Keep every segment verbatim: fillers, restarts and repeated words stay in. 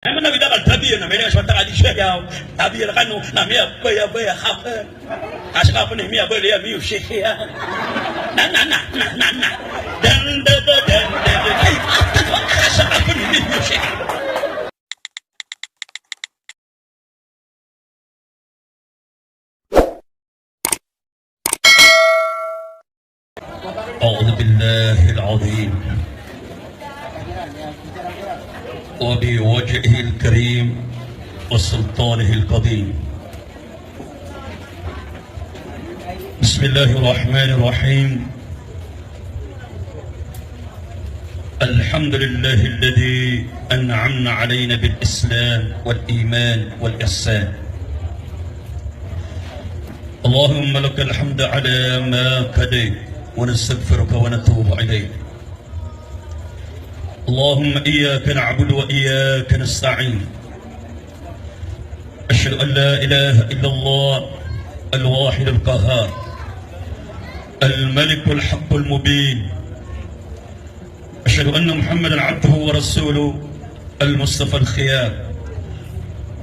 Na mana bida kal tabiya na mele sa ta kadi siya yaw. Tabiya kano na miya baya baya kapa. Kasi kapa ni miya baya miyu siya. Na na na na na na. Dan dan dan dan dan. Ay, kasi kapa ni miyu siya. أعوذ بالله العظيم وبوجهه الكريم وسلطانه القديم. بسم الله الرحمن الرحيم. الحمد لله الذي أنعمنا علينا بالإسلام والإيمان والإحسان. اللهم لك الحمد على ما قضيت، ونستغفرك ونتوب إليك. اللهم إياك نعبد وإياك نستعين. أشهد أن لا إله إلا الله الواحد القهار الملك الحق المبين. أشهد أن محمدا عبده ورسوله المصطفى الخيار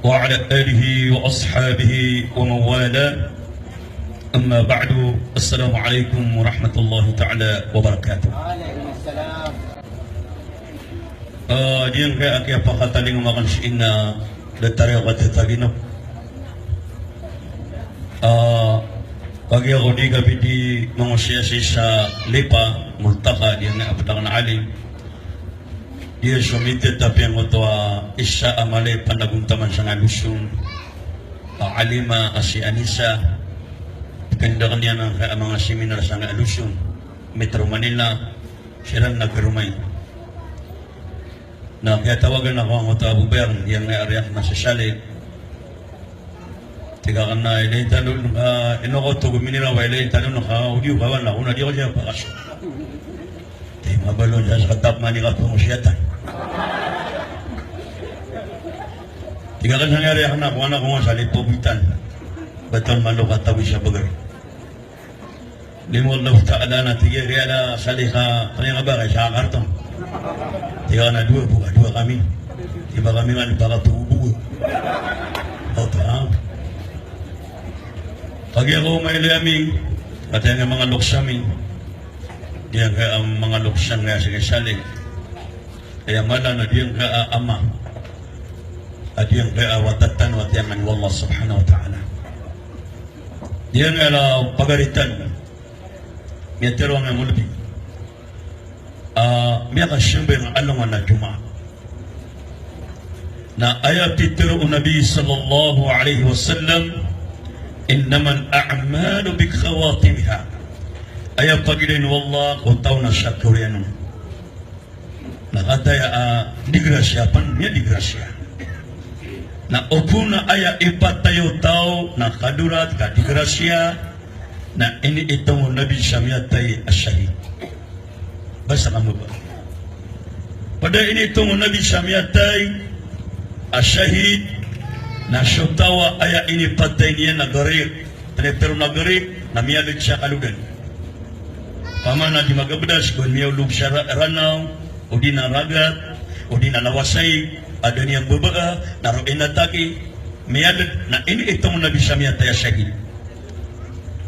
وعلى آله وأصحابه ومن والاه. أما بعد، السلام عليكم ورحمة الله تعالى وبركاته. Waalaikumsalam. Ah, giyangkaya a kiyapakatalingoma akn sii na datar iyo katataginok. Ah, kagiya ko di ka pidi mangosiyasi sa Lipa, Multaka, giyangkaya a pd akn a alim. Di so miteta piyangkoto a isa a mala i panagontaman sangkai a Loson a alima a si Anisa. Kandakn iyan angkaya a manga seminar sangkai a Loson, Metro Manila, siran na karoma iyan. Na kiyatawagan ako angkoto a Abu Bakar, giyangkaya a ari akn a si Salih. Tig akn a ilay tano on ka, ino ko togo minira ba ilay tano on ka, odi o kawan ako na di ako siya pakaso. Di mabalo siya sa katap mani ka pangosiyatan. Tig akn sangkai a ari akn a, kowan ako nga sa lipo bitan. Batal malo katawi sa bagar. Limo Allahu Ta'ala na tig iyan, kaya na Salih ka, kaya nga ba kaya sa karton. Tig akn a dowa bo, dowa kami. Di ba kami nga di ba ka tubo. Oto, ha? Kagiya ko mailay ami, kataya nga manga loks ami. Giyangkaya a manga loks iyan nga si Salih. Aya mala na giyangkaya a ama. A giyangkaya a wata tano a tiyangan o Allah Subhanahu wa Ta'ala. Giyangkaya a pagari tano. Miyatharo angkaya a mawlid. Ah, miyakasambayang a alongan a Jumaat. Na aya pitharo o Nabi sallallahu alaihi wasallam, "Innamal a'malu bikhawatimha." Aya pagilayn o Allah ko taw na sa kawriyan on. Na kataya a digrasya pn, miyadigrasya. Na opama na aya ipatay o taw na kadorat ka digrasya, na iniitong o Nabi sa miyatay a shahid. Basta kamo ba? Pd a iniitong o Nabi sa miyatay a shahid, na so taw a aya inipatay niyan na gariq. Tnitero na gariq, na miyalid sa kalodan. Opama na di magabdas, go miyaolog sa ra-, ranaw, odi na ragat, odi na lawasaig, a da niyan babaa, na roo inatake, miyalid, na iniitong o Nabi sa miyatay a shahid.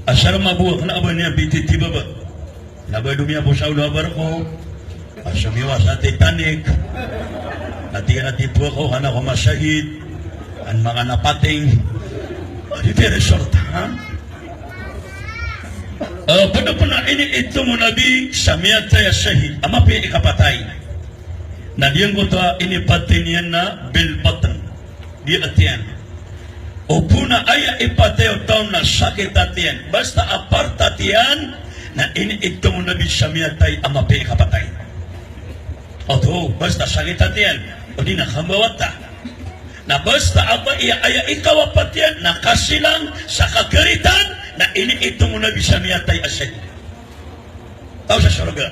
Asar mabowak na ba niyan pititibaba. Na ba domiya bo sa olo a barko, a somiyowa sa Titanic. Na tig iyan a tipowa ko, kna ko masahid, an maka na pating. Di tiri sorta, ha? Eh, pd pn a iniitong o Nabi sa miyatay a shahid, a mapiya i kapatay. Na giyangkoto a inipatay niyan na bil batn. Di atiyan. Opama na aya ipatay o taw na sakit a tiyan. Basta a part a tiyan, na iniitong o Nabi sa miyatay a mapiya i kapatay. Oto, basta sakit a tiyan. Odi na kambawata. Na basta a ba iya aya ikawapatiyan, na kasilang sa kagaritan, na iniitong o Nabi sa miyatay a shahid. Taw sa sorga.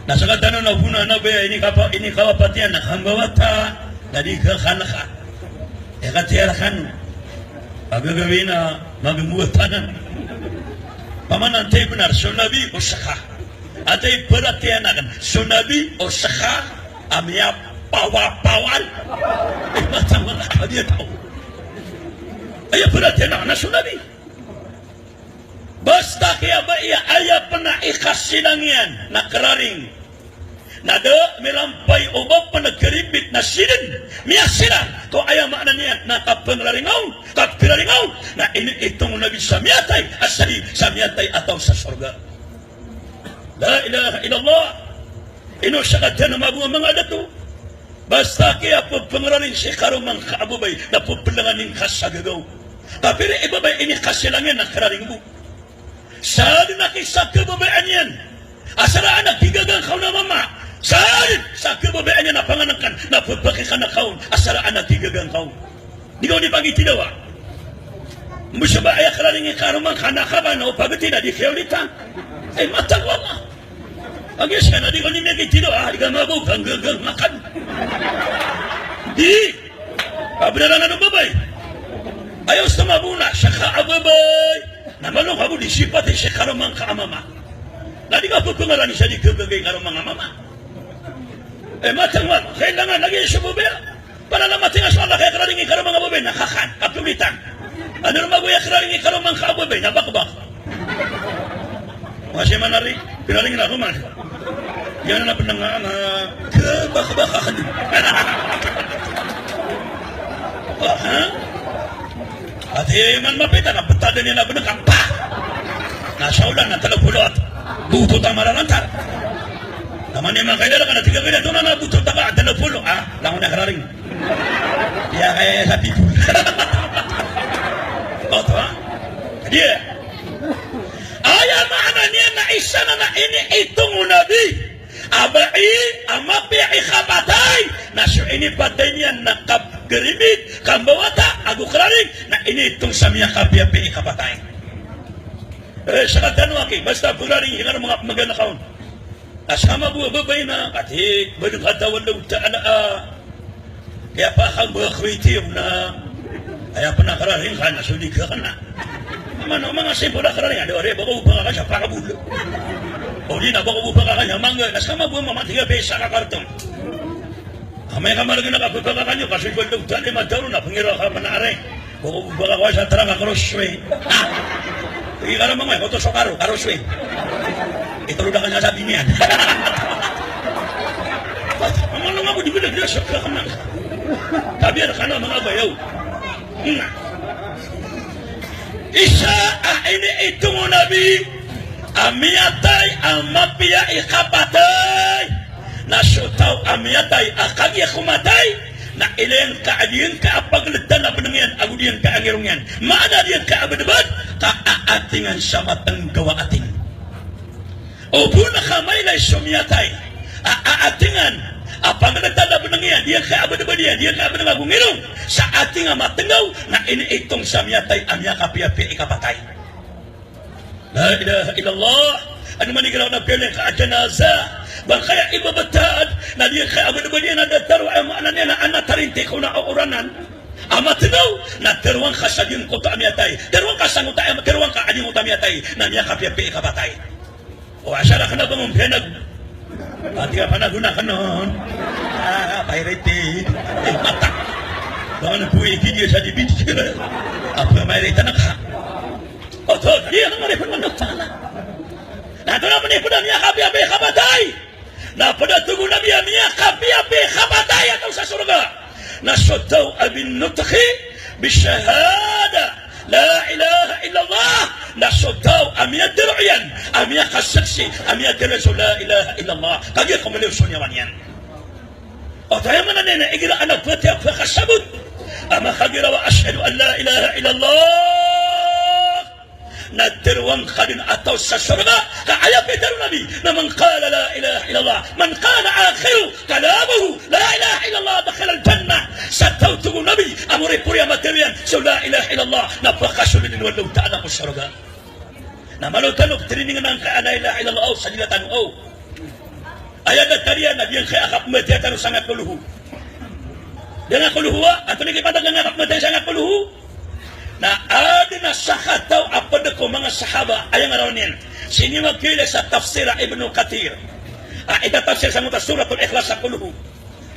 Na sktano na opama na ba iya inikapa-, inikawapatiyan na kambawata, na di ka kanaka. Aya katiyara kano. Pagagawii na magmowatanan. Opama na antai bnar, so Nabi o ska. Antai paratiyayaan akn, so Nabi o ska a miyap. Pawa-pawan. Eh, matang a kagiya taw. Aya paratiyaya na so Nabi. Basta kiyabaya, aya pn a ikasilang iyan na kararing. Na da milampay o ba pn a karimbit na siran. Miyasiran. Ko aya maana niyan na kapangraring on, kapiraring on. Na iniitong o Nabi sa miyatay, a sahid, sa miyatay a taw sa sorga. La ilaha illallah. Ino sakataw a mabaya a manga dato. Basta kiyapapangraring si karoma ngka a babay, na papalangan ingka sa gagaw. Kapira i babay inikasilang iyan na kararing bo. Sa dn a kisakababayaan iyan. Asar a anak i gaga ngka on a mama. Sa dn sa kababayaan iyan a panganangkan, na papakikanaka on. Asar a anak i gaga ngka on. Di ka on di pagitidawa. Mbo sa ba aya kararing i karoma ngka na kaban o pagitida di kiyolitan. Ay, matag o Allah. Agi siya na di ka on di miyagitidawa, di ka mabaw, ganggagang makan. Di. Kabnaran o babay. Aya osto mabona, saka a babay. Na malo ka bo di sipati si karoma ngka a mama. Na di ka papangarani sa di kagaga i karoma ngka a mama. Eh, matang o Allah. Kailangan lagi so babay. Para na matinga so Allah, kaya kararing i karoma ngka a babay na kakan, kapilitan. Ano na magoya kararing i karoma ngka a babay na bakbak. Masi manari, piraring na roman. Iyan na pn nga, nga, kabakbak aken. Ha? Ati man mapita na btad iyan a bnka, pa! Na sa olan na tlo polo at botot a mararantar. Na mani makaidar ka na tiga kida to na, na botot a ka tlo polo. Ah, langon a kararing. Iya kaya sa people. Oto, ha? Di. Aya maana niyan na isa na, na iniitong o Nabi a bai a mapiya i kapatay, na so inipatay niyan na kap-, karimbit, kambawata, ago kararing, na iniitong sa miyakapiyapiya i kapatay. Eh, sakatano aki, basta pagari, hingar manga, manga nakaon. Na sa mabaya a babay na, kati, ba dn katawan o Allahu Ta'ala a, kiyapakambawata iyo na, aya pn a kararing ka na so di ka kna. Mano, manga simple a kararing, ado, ore, bako bo pakakan sa pakabol. O di na, bako bo pakakan sa mangga, na sa mabaya a mama, tiga pisa ka karton. Amay ka margn a kapapakakan iyo, kasoy ko Allahu Ta'ala i mataro na pngira ka pn a ari. Bako bo pakakowa sa trak a crossway. Ah! Igi ka na mangay, koto so karo, crossway. Ito roda ka niyan sa biniyan. Amay nga bo di bida bida sa kakana. Tabiya na kano manga bayaw. Na. Isa a iniitong o Nabi a miyatay a mapiya i kapatay. Na so taw a miyatay a kagiya ko matay, na ilay ngka a di ngka a pagltan a bnng iyan, ago di ngka a ngirong iyan. Maana di ngka a badbad, ka aatingan sa matnggaw a ating. O bo na ka mailay so miyatay a, a, aatingan a pagltan a bnng iyan, di ngka a badbad iyan, di ngka a bnng ago ngirong, sa ating a matnggaw, na iniitong sa miyatay a miyakapiyapiya i kapatay. La ilaha illallah. Ano man i giraw na piyalay ka a janaza. Ba kaya ibabtad, na di kaya abad-abad iyan a datar o, aya maana niyan na ana tarintik o na oranan. A matnggaw, na tharoang ka sa giyangkoto a miyatay. Tharoang ka sangkoto a, tharoang ka a giyangkoto a miyatay. Na miyakapiyapiya i kapatay. O, asar a kna ba ngompiyanag. Ati ka panagonakan on. Ah, pirated. Eh, mata. Ba ngompiyanag sa di bidikira. Apa pirated na ka? Oto, di a maripon o Allah Ta'ala. Na oto na pn i pd a miyakapiyapiya i kapatay. Na pd a togo o Nabi a miyakapiyapiya i kapatay a taw sa sorga na so taw a binutqi bi shahada la ilaha illallah. Na so taw a miyadaro iyan, a miyakasaksi, a miyadaro iyan so la ilaha illallah. Kagiya ko maliyo so niyawa niyan. Oto aya maana niyan na igira anak pati a phakasabot a makagiraw a ashhadu an la ilaha illallah. Na tharoang ka dn a taw sa sorga, ka aya pitharo o Nabi, na man qala la ilaha illallah, man kana akhiru kalamihi la ilaha illallah dakhala al-jannah. Sa taw, togo o Nabi, a moripori a matharo iyan so la ilaha illallah, na pakasold iyan o Allahu Ta'ala ko sorga. Na malo tano ptharoon angka a la ilaha illallah, o sa dila tano, o. Aya datar iyan na giyangkaya a kapmbatiya tano sangka qul hu. Giyangkaya qul hu a, antonaa i kipantag giyangkaya a kapmbatiya sangka qul hu? Na adn a sakataw a pd ko manga sahaba, aya ngaraw niyan. Sii niyo makiilay sa tafsir a Ibnu Kathir. A, itatafsir sangkoto a Suratul Ikhlas a qul hu.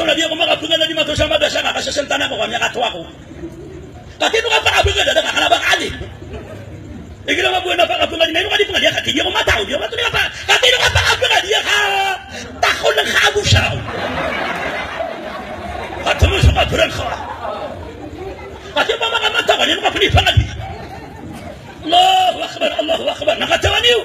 Kristo na di ako makapngan a di matoos a madrasa ka, ka sasentanan ko ka miyakatoa ko. Katii ino ka pakapngan a da ka kna ba ka alim. Igira mabaya na pakapngan a di, na ino ka di pngan a di ka, katii di ako mataw, di ako mataw, di ka pa, katii ino ka pakapngan a di ka, takon ka Abu Shaw. Katii mo so kabrang ka. Katii pa makamataw, katii ino ka pnipngan a di. Allahu Akbar, Allahu Akbar. Na katawan iyo.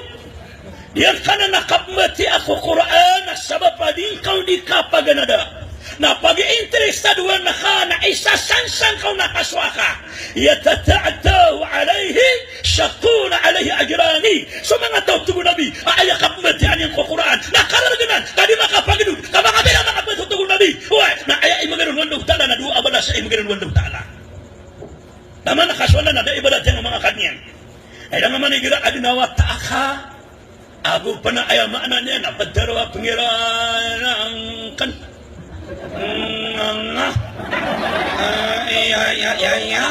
Di rkano na kapmbatiyaa ko Qur'an a sabap a di ngka on di kapaganada. Na pag-iinteresado ka na isasansang ka on a kasowa ka. Yatata'atta'u alayhi shaqqun alayhi ajrani. So manga taw, tig o Nabi, a aya kapmbatiyaa niyan ko Qur'an na karargnan, ka di makapagdod, ka makabila makapmbatiyaa, tig o Nabi. Oway, na aya imbgan on o Allahu Ta'ala na dowa a balas a imbgan on o Allahu Ta'ala. Na mana kasowa na da ibarat iyan o manga kad niyan. Ay, da nga mana igira adn a wata aka ago pn a aya maana niyan na pd tharoa pnggiraw angkan. Nga, nga. Ah, iya, iya, iya, iya.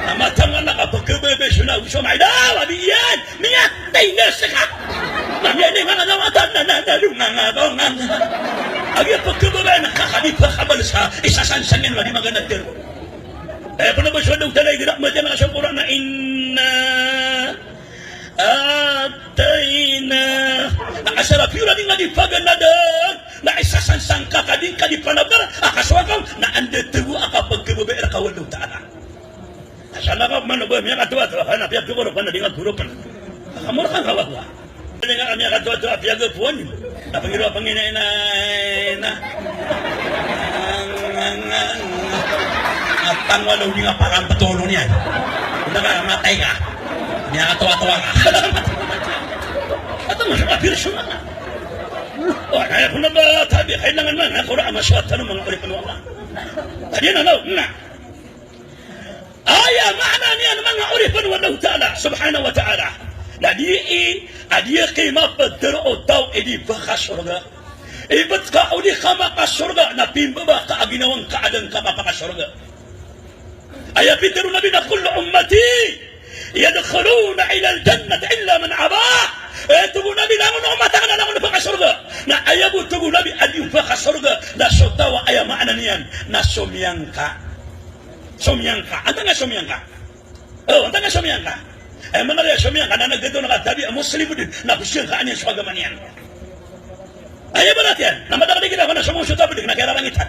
Na matag na kapkhababayai so na, so maida, wabi iyan. Miyatay na ska. Na miyatay na, na, na, na, na, nga, nga, nga, nga. Agi pkhababayai na kakadi pkhabal sa isasansang iyan, wabi maganad tero. Aya pn a ba so Allahu Ta'ala igira matag na so Qur'an na inna a'tayna. Na asar a piyor a di nga di paganadn, na isasansang ka ka di ngka di panabnar a kasowa ka on, na anda tgo a kapagkababaya rka o Allahu Ta'ala. Asar na ka man o ba miyakatoatoa ka na piyagtokoro ka na di nga goro pn. Kamor ka ka ba. Anda nga miyakatoatoa a piyagapoon. Na pangiro a pangina ina, ina. Ang, ang, ang. At ang walo di nga parang patono niyan. Anda ka matay ka. Miyakatoatoa ka. At ang mas mapirso na. O, na aya pn a ba tabiya, kailangan man a Qur'an a masoat tano, manga oripn o Allah. Tabiya na law, na. Aya maana niyan, manga oripn o Allahu Ta'ala, subhanahu wa ta'ala, na di i, a di a kimapd tero o taw i di pakasorga. Ibt ka o di ka makasorga, na pimbaba ka a ginawa ngka a da ngka mapakasorga. Aya pitharo o Nabi na, "Kullu ummati yadkhuluna ilal jannati illa man aba." Eh, tig o Nabi, langon o umat akn na langon pakasorga. Na aya bo, tig o Nabi, a di pakasorga na so taw a aya maana niyan na somiyangka. Somiyangka. Antaa nga somiyangka? O, antaa nga somiyangka? Aya maana niyan somiyangka na, na gito na ka tabiya a Muslim dn, na psiyangka niyan so agama niyan. Aya ba rati iyan? Na madakl i kiyabaloy na so manga so tablig na kiyararangitan.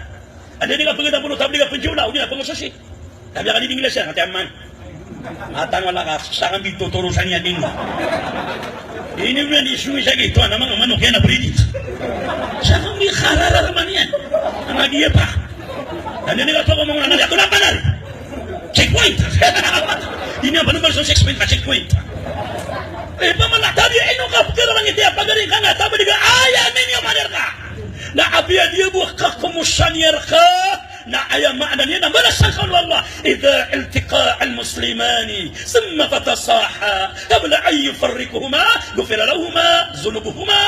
Anda di ka pagitapolo tablig a pnjona, o di na pngososi. Tabiya ka di dingla siya, kati aman. Matang wala ka, sa kami totorosan iyan dingla. Ini ba di suwi sa gito, na manga manok iyan a bridit. Sa kami karararman iyan. Ang agi pa. Anda di ka pagomong na, na, ito na panal. Checkpoint. Ini apa naman sa checkpoint ka, checkpoint. Eh, paman a tabiya, ino ka pkirarangit iyan, pagari ka nga, tabiya di ka, aya, mini o mader ka. Na apiya di bo ka komosan iyan ka, na aya maana niyan na balasan ka o Allah. Idha iltaqa al-muslimani thumma fatasaha qabla an yufarriqahuma ghufira lahuma dhunubuhuma.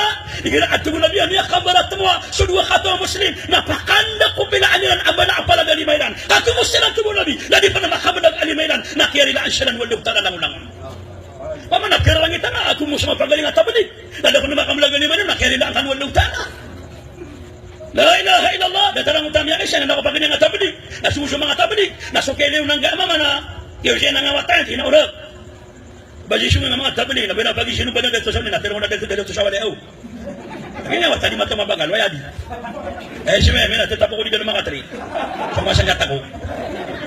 Igira a tig o Nabi a miyakabaratmowa so dowa kataw a Muslim na pakanda ko pilaan iran a bala a palagalima iran. Ka komosan iran, tig o Nabi, na di pn a makabalag a lima iran na kiyarilaan siran o Allahu Ta'ala langolangon. Paman a kiyararangitan a komosan a pagaling a tablig na da pn a makabalag a lima iran na kiyarilaan kano o Allahu Ta'ala. La ilaha illallah, da tarang o tamiya isa na nakapagaling a tablig. Na so so manga tablig na so kiyaliyo nangga a mama na kiyo siya nangawatan, kinaorag. Ba sii so manga tablig na ba na pagi sino ba na dato sa mini na tero na dato, dato sa wali aw. Agi nga wata di mata mabagal, waya di. Eh, si Meme na tetap ako di ka na makatri. Sa mga sanggat ako.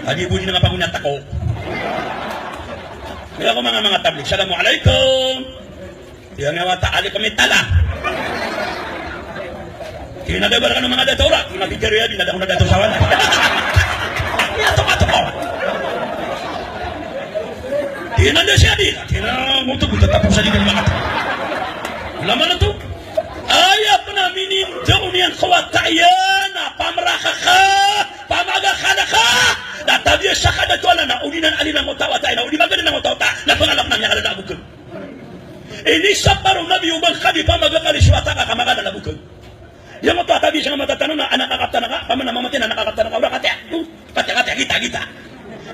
Agi bo di na nga panguna tako. Kaya ko manga, manga tablig, "Assalamualaikum." Iya nga wata, "Ali kami tala." Kina da ba rkano manga dato ra, kina pitharo iyan, di na da ko na dato sa wala. Iya, toko, toko. Kina da siya di, kina mo to, buta tapos sa di ka manga. Wala man to. Aya pn a mini, da on iyan ko wata iyan a pamraka ka, pamagakala ka. Na tabiya sa kadato a na, o di nan ali na ngota wata iyan, o di magana na ngota wata, na pangalap na miyakala na bokag. Inisapar o Nabi o ba ngka di pamagakali so wata ka ka makala na bokag. Iya mato a tabiya sa nga mata tano na anak a kaptan ka, paman a mamati na anak a kaptan ka, ora katiya, o, katiya, katiya, gita, gita.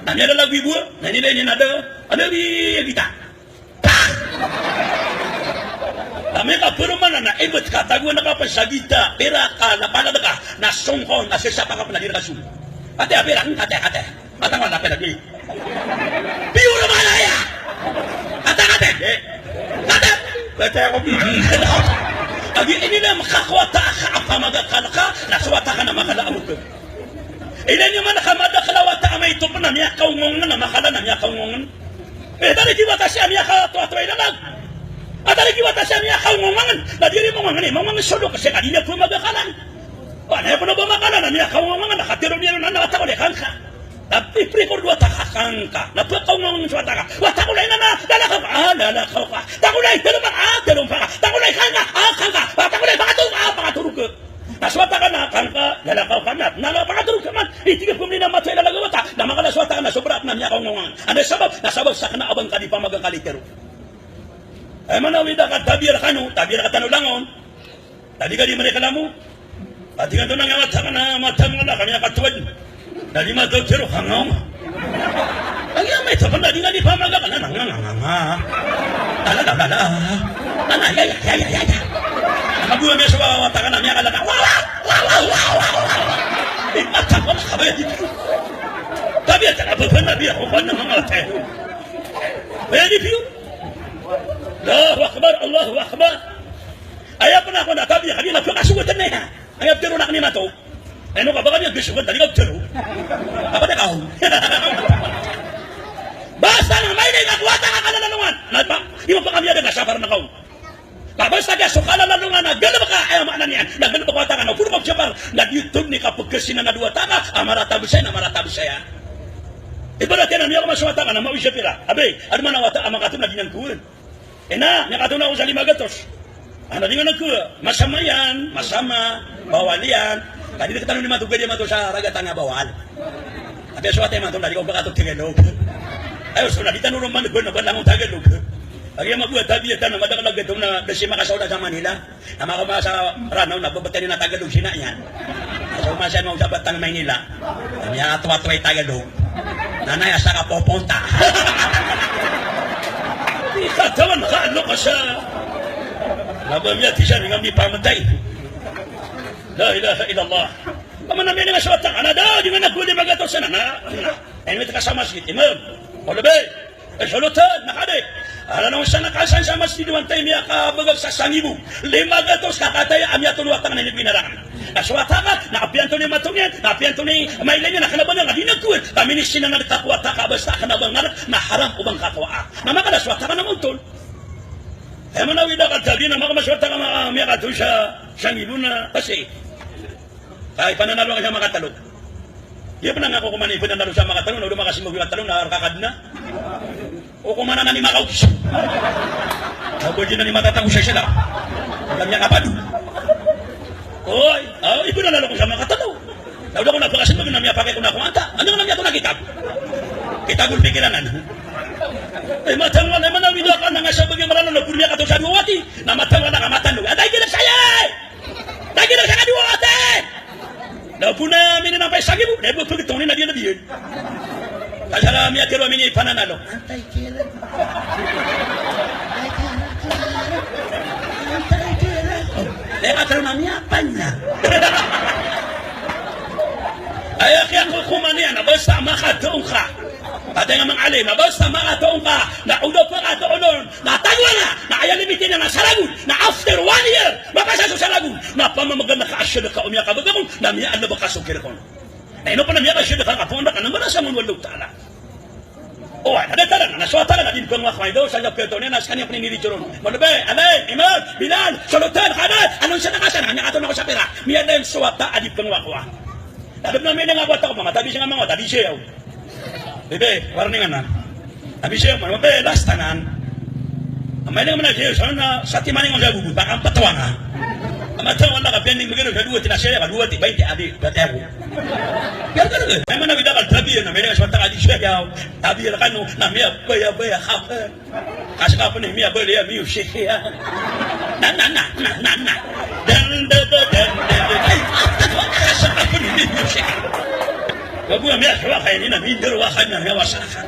Na miyalalagoy bo, na inilay niyan a da, a da di gita. Pah! Amay ka paroman na ibt ka, tagoan ka pn sa gita, pira ka, na palad ka, na songkon, na sisapa ka pn a di rka song. Katiya, pira, katiya, katiya. Matang wala pira di. Piyo na malaya. Kata, kata, eh. Kata, kata ako. Agi ini na makakawata ka a pamagakal ka, na so wata ka na makala a bokag. Ina niyo man ka madakl a wata a maito pn a miyakaongongan, a makala na miyakaongongan. Eh, tari ki wata siya miyakatoatoa i lalag. A tari ki wata siya miyakaongongan. Na di ri maongongan i, maongongan so lok siya ka di niya pn magakalan. Wa, na aya pn a ba makalan a miyakaongongan, na katero niyan on a na wata ko lay kangka. Na piprikor do wata ka kangka. Na pkaongongan so wata ka. Wata ko lay na na, lalakaw ka, ah, lalakaw ka. Wata ko lay talompaka, ah, talompaka. Wata ko lay kangka, ah, kangka. Wata ko lay pakatorog, ah, pakatorog. Na so wata ka na kangka, lalakaw ka na, na pakatorog ka man. Itig a pmni na mato i lalag a wata. Na makala so wata ka na sobra na miyakaongongan. Anda sabap, na sabap sa kna a ba ngka di pamagakali tero. Aya maana o ida ka tabiya rkano, tabiya rkatano langon. Na di ka di mreklamo. Ati ka to na nga wata ka na mata mo na kami a katowad. Na di mato tero ka nga. Agi amay to pn na di nga di pamagakal na nga, nga, nga, nga. Ala, ala, ala. Ana, ya, ya, ya, ya, ya, ya. Kabuwa mi so wata ka na miyakala na. Wa, wa, wa. Di mata mo na kabaya di. Tabiya ta na pn na biya ko pn na nga wata. Baya di piyo. Allahu Akbar, Allahu Akbar. Aya pn a kon a tabiya, kami na pkasogat na iya. Aya ptero na kami mato. Ino ka ba kami a pkasogat, tali ka ptero. Apa da ka on? Basta na mailay na ko wata ka kalalalongan. Na pa, iwan pa kami a da ka sapar na ka on. Ka basta ka so kalalalongan na galbk ka, aya maana niyan. Na galbk ka wata ka na, puro ka sapar. Na di oto ni kapagkasinan a dowa wata ka, a maratab saya, na maratab saya. Ibarat iyan a miyakaoma so wata ka na mawi siya pira. Abay, adn man a wata a makatona di niyan kowaan. Ina, miyakatona ako sa lima gatos. Anda di nga nagkowa, masama iyan, masama, bawal iyan. Ka di rektano ni mato, gadi mato sa raga tanga bawal. Apiya so wata imanto na di ko ba kato Tagalog. Ayo, so na di tano roman ko na ba langon Tagalog. Agi mabuwa tabiya tano, madakl a gito na da si makasaw da sa Manila. Na makaoma sa Ranaw na babatan iyan a Tagalog sina iyan. So masa iyan makaoma sa batang Maynila. Aya towa-towa i Tagalog. Nanay, asa ka poponta? Di katawan ka, ano ka sa laba miya tisan nga mipamatay. La ilaha illallah. Paman a miyaning a so wata ka na da, di nga nagkowa lima gatos na, na, na. Ino ito ka sa masjid, imam. O lebe. E, solotan, na kade. Ala na osan a kasan sa masjid, wan tay miyakabagak sa sangibo. Lima gatos ka kataya a miyatolo a tangan a inibgay na rakan. Na so wata ka, na apiya antonaa i matong iyan, na apiya antonaa i mailay niyan, na kna ba nga di nagkowa. Ka minisinan a di ka ko wata ka, basta kna ba nga na haram o ba nga kakowaa. Na makaoma so wata ka na mawtol. Aya maana a wida ka tabi na makaoma so wata ka, miyakatol sa sangibo na kasi. Ka ipananalo ka sa makatalo. Iya pn a nga ko koman ipananalo sa makatalo, na oda makasimbag i makatalo na rka ka dn a. O koman anan i makaotis. Ka ba dn anan i matatago sa isla. Oda miyakapado. Oy, a, ipananalo ko sa makatalo. Na oda ko na pakasimbag na miyapakay ko na ko anta. Anda ko na miyatona kitab. Kitabul pikiran anan. E, mataan wala, e, manawid ka na nga sabagi a Mranaw na goro miyakatol sa dowa wati. Na mataan wala ka mataan. Anda i kitab saya? Lagi na sa kadiwa wata. Na bo na mini na pay sangibo, na bo pagitong ni na di na di. Kasara miyatharo a mini pananalo. Antay kira. Antay kira. Antay kira. Na katharo na miyapanya. Aya kiyakokoman iyan na basta makatong ka. Kataya nga manga alim na basta makatong ka. Na oda pn ka tolon. Na tagoan na, na aya limit iyan na sa ragon, na after one year, mapasad so sa ragon, na pamamagan na ka a sadaka o miyakabagak on, na miyaadn a ba ka so kirek on. Na ino pn a miyakasadaka ka pn a da ka na marasa on, wallahu ta'ala. Oway, na datar na, na so wata na di pngakowa, idaw sa piyataw niyan, na skaniyan pn iniricor on. Malbay, alay, imam, bilal, solotan, kadad, anon sadaka san, na miyakatol na ko sa pira, miyada iyan so wata a di pngakowa. Adn a miyailay nga ko wata ko, manga tabi siya nga manga wata, di siya yaw. Bebe, warning anan. Abi siya man, bebe, last anan. Amay na man siya, sa na, sa timaning on sa bubu, baka ang patawa nga. Ang matawa na ka, pending magano, sa duwa, tinasya, ka duwa, ti, bainte, abi, bati ako. Pero, pero, ay man, abi, dakal, tabi, na, may nga, sa mata, adi siya, yaw. Tabi, kano, na, miya, baya, baya, hapa. Kasakapn i miyabaloy a music iyan. Na, na, na. Dan, da, da, dan, da, da. Ay, kasakapn i music. Kago a miyasowa ka ini na minderwa ka na miyawasa ka.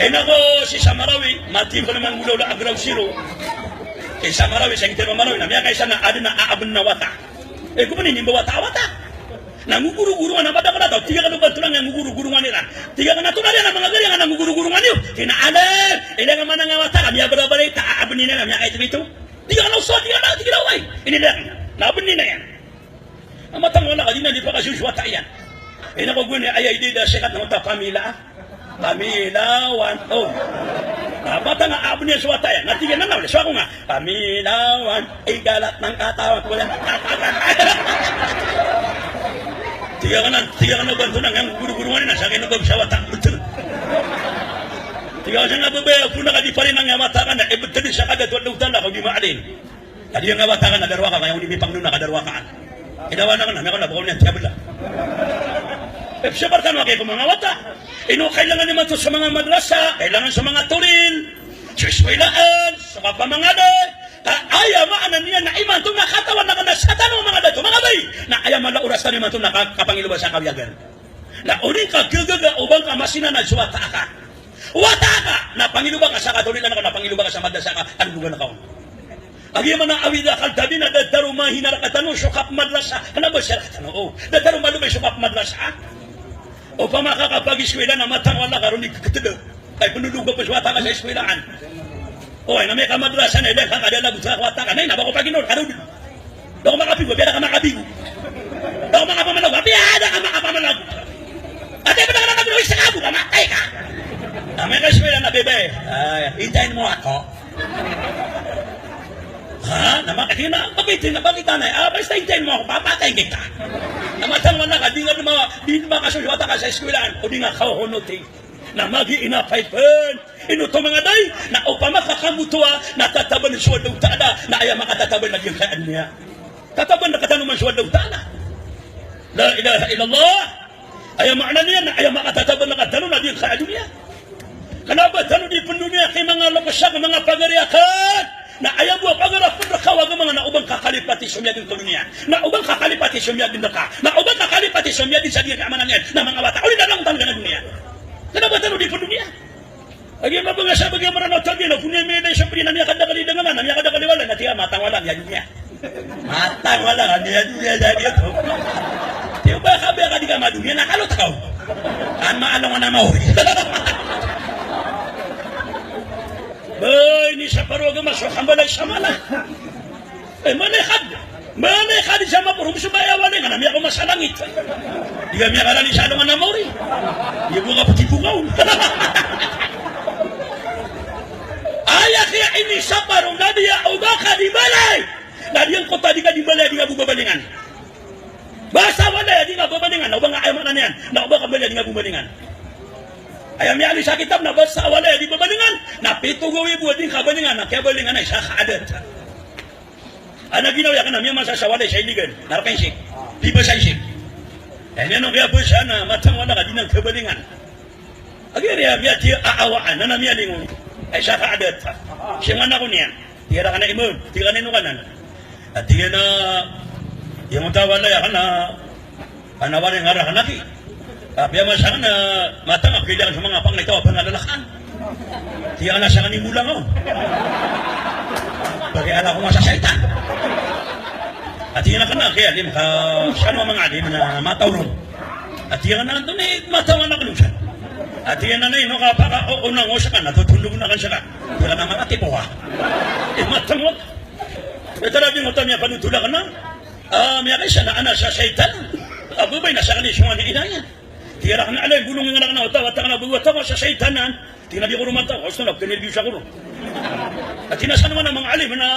Ina ko si Samarawi, mati ko naman gulaw la agraw siro. Si Samarawi, sa ngiter Marawi, na miyakaisa na adn a aabn a wata. E, ko pn inimba wata, wata. Na ngogorogorong a na madakl a taw, tig akn o ba tolang a ngogorogorong iran. Tig akn a tolang iran a manga gari a na ngogorogorong iyan. Tig iyan a, "Alay, ilay nga manang a wata ka, miyabarabara ita, a, abni na, miyakaitbito." Tig akn a, "Oso," tig akn a, tig iyan a, "Oway." Inilay akn na, na abni na iyan. A matang wala ka di na di pakasoy so wata iyan. Ina ko goni, aya ida i da sikat na wata pamila. Pamilawan. O. Na, bata nga abni so wata iyan. Na tig iyan a, na, so ako nga. Pamilawan. Igalat ng katawan ko yan. Tig akn a, tig akn a, banto na nga gurugurungan na sa akin na ba sa wata. Betul. Tig akn a, nga babaya, puna ka di pa rin ang wata ka na, e, betul sa kadato at lutan ako, di maalin. Kadi nga wata ka na darwa ka, kaya uni mipangno na ka darwa ka. Kinawa na ka na, miyaka na, baka uni ang tiyabla. E, siya barkan wa kayo ko manga wata. Ino kailangan imanto sa manga madrasa, kailangan sa manga toril, sa eskwelahan, sa kapamangaday. Ka aya maana niyan na imanto na katawan na ka na sa tano manga dato, manga bay. Na aya mala oras tano imanto na ka-, kapangiloba sa kawiyagan. Na odi ka gagaga o ba ngka masinanad so wata ka. Wata ka, na pangiloba ka sa katoril, na ka na pangiloba ka sa madrasa ka, tanggogan ka on. Agi man a awid a kaltabi na datar o mahina rktano so kapmadrasa, kna ba siya rktano, o. Datar o malobay so kapmadrasa. Opama ka kapag-eskwela na matang wala ka ron i kkeda. Kay pnodog ka pn so wata ka sa eskwelaan. O, ay na miyakamadrasa na ilay ka, ka da lagot ka ko wata ka. Na ina ba ko paginor, ka dodog. Da ko makapigo, apiya da ka makapigo. Da ko makapamalago, apiya da ka makapamalago. Ati ba da ka makapigo, isa ka bo, kamatay ka. Na miyakaeskwela na, bebe. Ay, intayin mo ako. Ha? Na makatina, bakit na, bakit na, ah, basta intayin mo ako, papatayin kita. Na matang wala ka, di nga duma-, di nga makasoy so wata ka sa eskwelaan, o di nga kahohonotin. Na magi ina paipen. Ino to manga dai, na opama ka kambotoa, na tataban so Allahu Ta'ala, na aya makatataban na giyangkaya doniya. Tataban na katano man so Allahu Ta'ala. La ilaha illallah. Aya maana niyan na aya makatataban na katano na giyangkaya doniya. Kna ba tano di pen doniya ki manga lokosa, ki manga pagari aken. Na aya bo a pagari a pen rka o agama nga na o ba ngka kalipati so miyadn ko doniya. Na o ba ngka kalipati so miyadn rka. Na o ba ngka kalipati so miyadn sa giyangkaya maana niyan na manga wata. Odi na langon tano giyangkaya doniya. Kna ba tano di pen doniya. Agi mabangasa bagi a Mranaw tagi na koniya miyailay sa pdi na miyakadakl i danganan, na miyakadakl i walay, na tiya matang wala niya doniya. Matang wala niya doniya, jadi oto. Tiyo ba ka ba ka di ka madoniya, na kalot ka o. An maalongan a maori. Bay, ini sa paro agama so kambalay sa mala. Eh, mala i khad. Mala i khad sa maporo, so ba aya walay nga na miyakaoma sa langit. Di ka miyakalali sa alongan a maori. Iya bo ka poti bo ka on. Aya kiya ini sa paro na di a o ba ka di mbalay. Na di angkoto a di ka di mbalay, di ka bo babalingan. Basta walay a di nga babalingan, na o ba nga aya maana niyan. Na o ba ka mbalay a di nga bo balingan. Aya miyaaloy sa kitab na basta walay a di babalingan. Na pito gawii bo a di ngka balingan, na kiyabalingan na isa ka adat. Ana ginawa iyan ka na miyamasa sa walay sa iligan, na rk iyan sii, di basa iyan sii. Aya niyan on kiyabasa na matang wala ka di nan kabalingan. Agi riya miyatiya a awaan, na na miyalingon. Ay sa ka adat. Siya nga na ko niyan. Tiya rakn a imam, tiya rakn a ino kanan. Ati iyan a, iyan ta walay akn a, Panawarin nga rakn aki. Apiya masa akn a matang a pkhailay akn so manga pangni taw a pngalalakan. Tig akn a sakn i mola nga on. Pakialam ko nga sa shaytan. Ati iyan akn a kiyalim ka sa manga alim na mataw ron. Ati iyan akn a antonaa i matawan akn on san. Ati iyan a ino ka pakaoona ngka o skaniyan a totondog akn skaniyan. Tig akn a manga tipowa. I matang on. Aya tara di ngka oto a miyapanotol akn a Ah, miyakaisa na anak sa shaytan. Ah, babay na sakn i songan i ina iyan. Tig iyan a rakn a alay, bolong iyan rakn a wata, wata ka na bo wata ka sa shaytan an. Tig iyan a di ko ron mataw, osto na pkhanirbiyo sa ko ron. Ati iyan a san man a manga alim na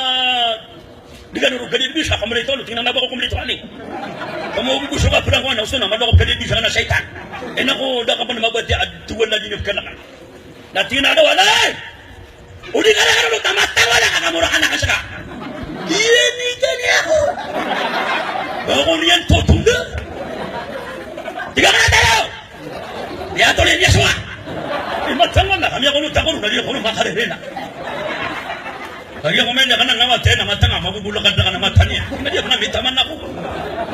di kano ron pkhanirbiyo sa kamrito, tig iyan a na ba ko kamrito ali. Kamo bo so kaplang ko an, osto na mala ko pkhanirbiyo sa kna shaytan. Ina ko da ka pn mabatiya a towan na di niyo pkhanakn. Na tig iyan a daw, alay! O di ka na kano tamatang wala ka kamura ka na ka ska. Iyan i kaniya ko. Ba ko niyan totong da. Tig akn a taro. Iyan to niyan iyan swa. Imatang wala kami ako no takor na di ako no makarerena. Lagi ako may na ka na nga mata na matang a mabubulakad na ka na mata niya. Hindi ako na mitaman ako.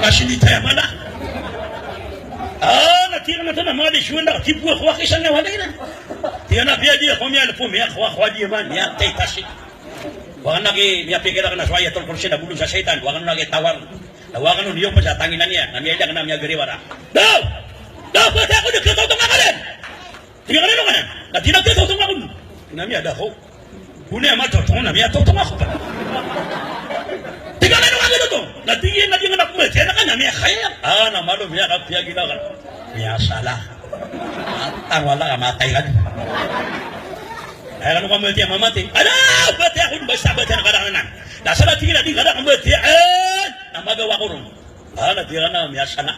Kasi di tayo mala. Ah, na tig akn a tana mali suwenda. Tipuwa ko aki sa nga wala ina. Tig akn a piya di ako miyalpo, miyakowa-kowa di man, miyatay tasi. Wa kano aki, miyapikir akn a so Ayatul Kursi na bolong sa shaytan, wa kano aki tawar. Na wa kano niyo pa sa tanginan iyan, na miyailay akn a miyagariwara. Daw! Daw, pati ako di katotong akn. Tig akn a ino ka nan. Na di na katotong ako. Na miyada ko. Koniya matotong, na miyatotong ako. Tig akn a ino ka katotong. Na tig iyan a di nga na pmatiya na ka na miyakaya. Ah, na malo miyakapiya gina ka. Miyasala. Matang wala ka matay ka di. Aya kano ka matiya, mamatay. Ala, batiya ako, basta batiya na ka da kna nan. Na sa na tig iyan a di ka da kna batiya, eh, na magawa ko ron. Ah, na tig iyan a miyasana.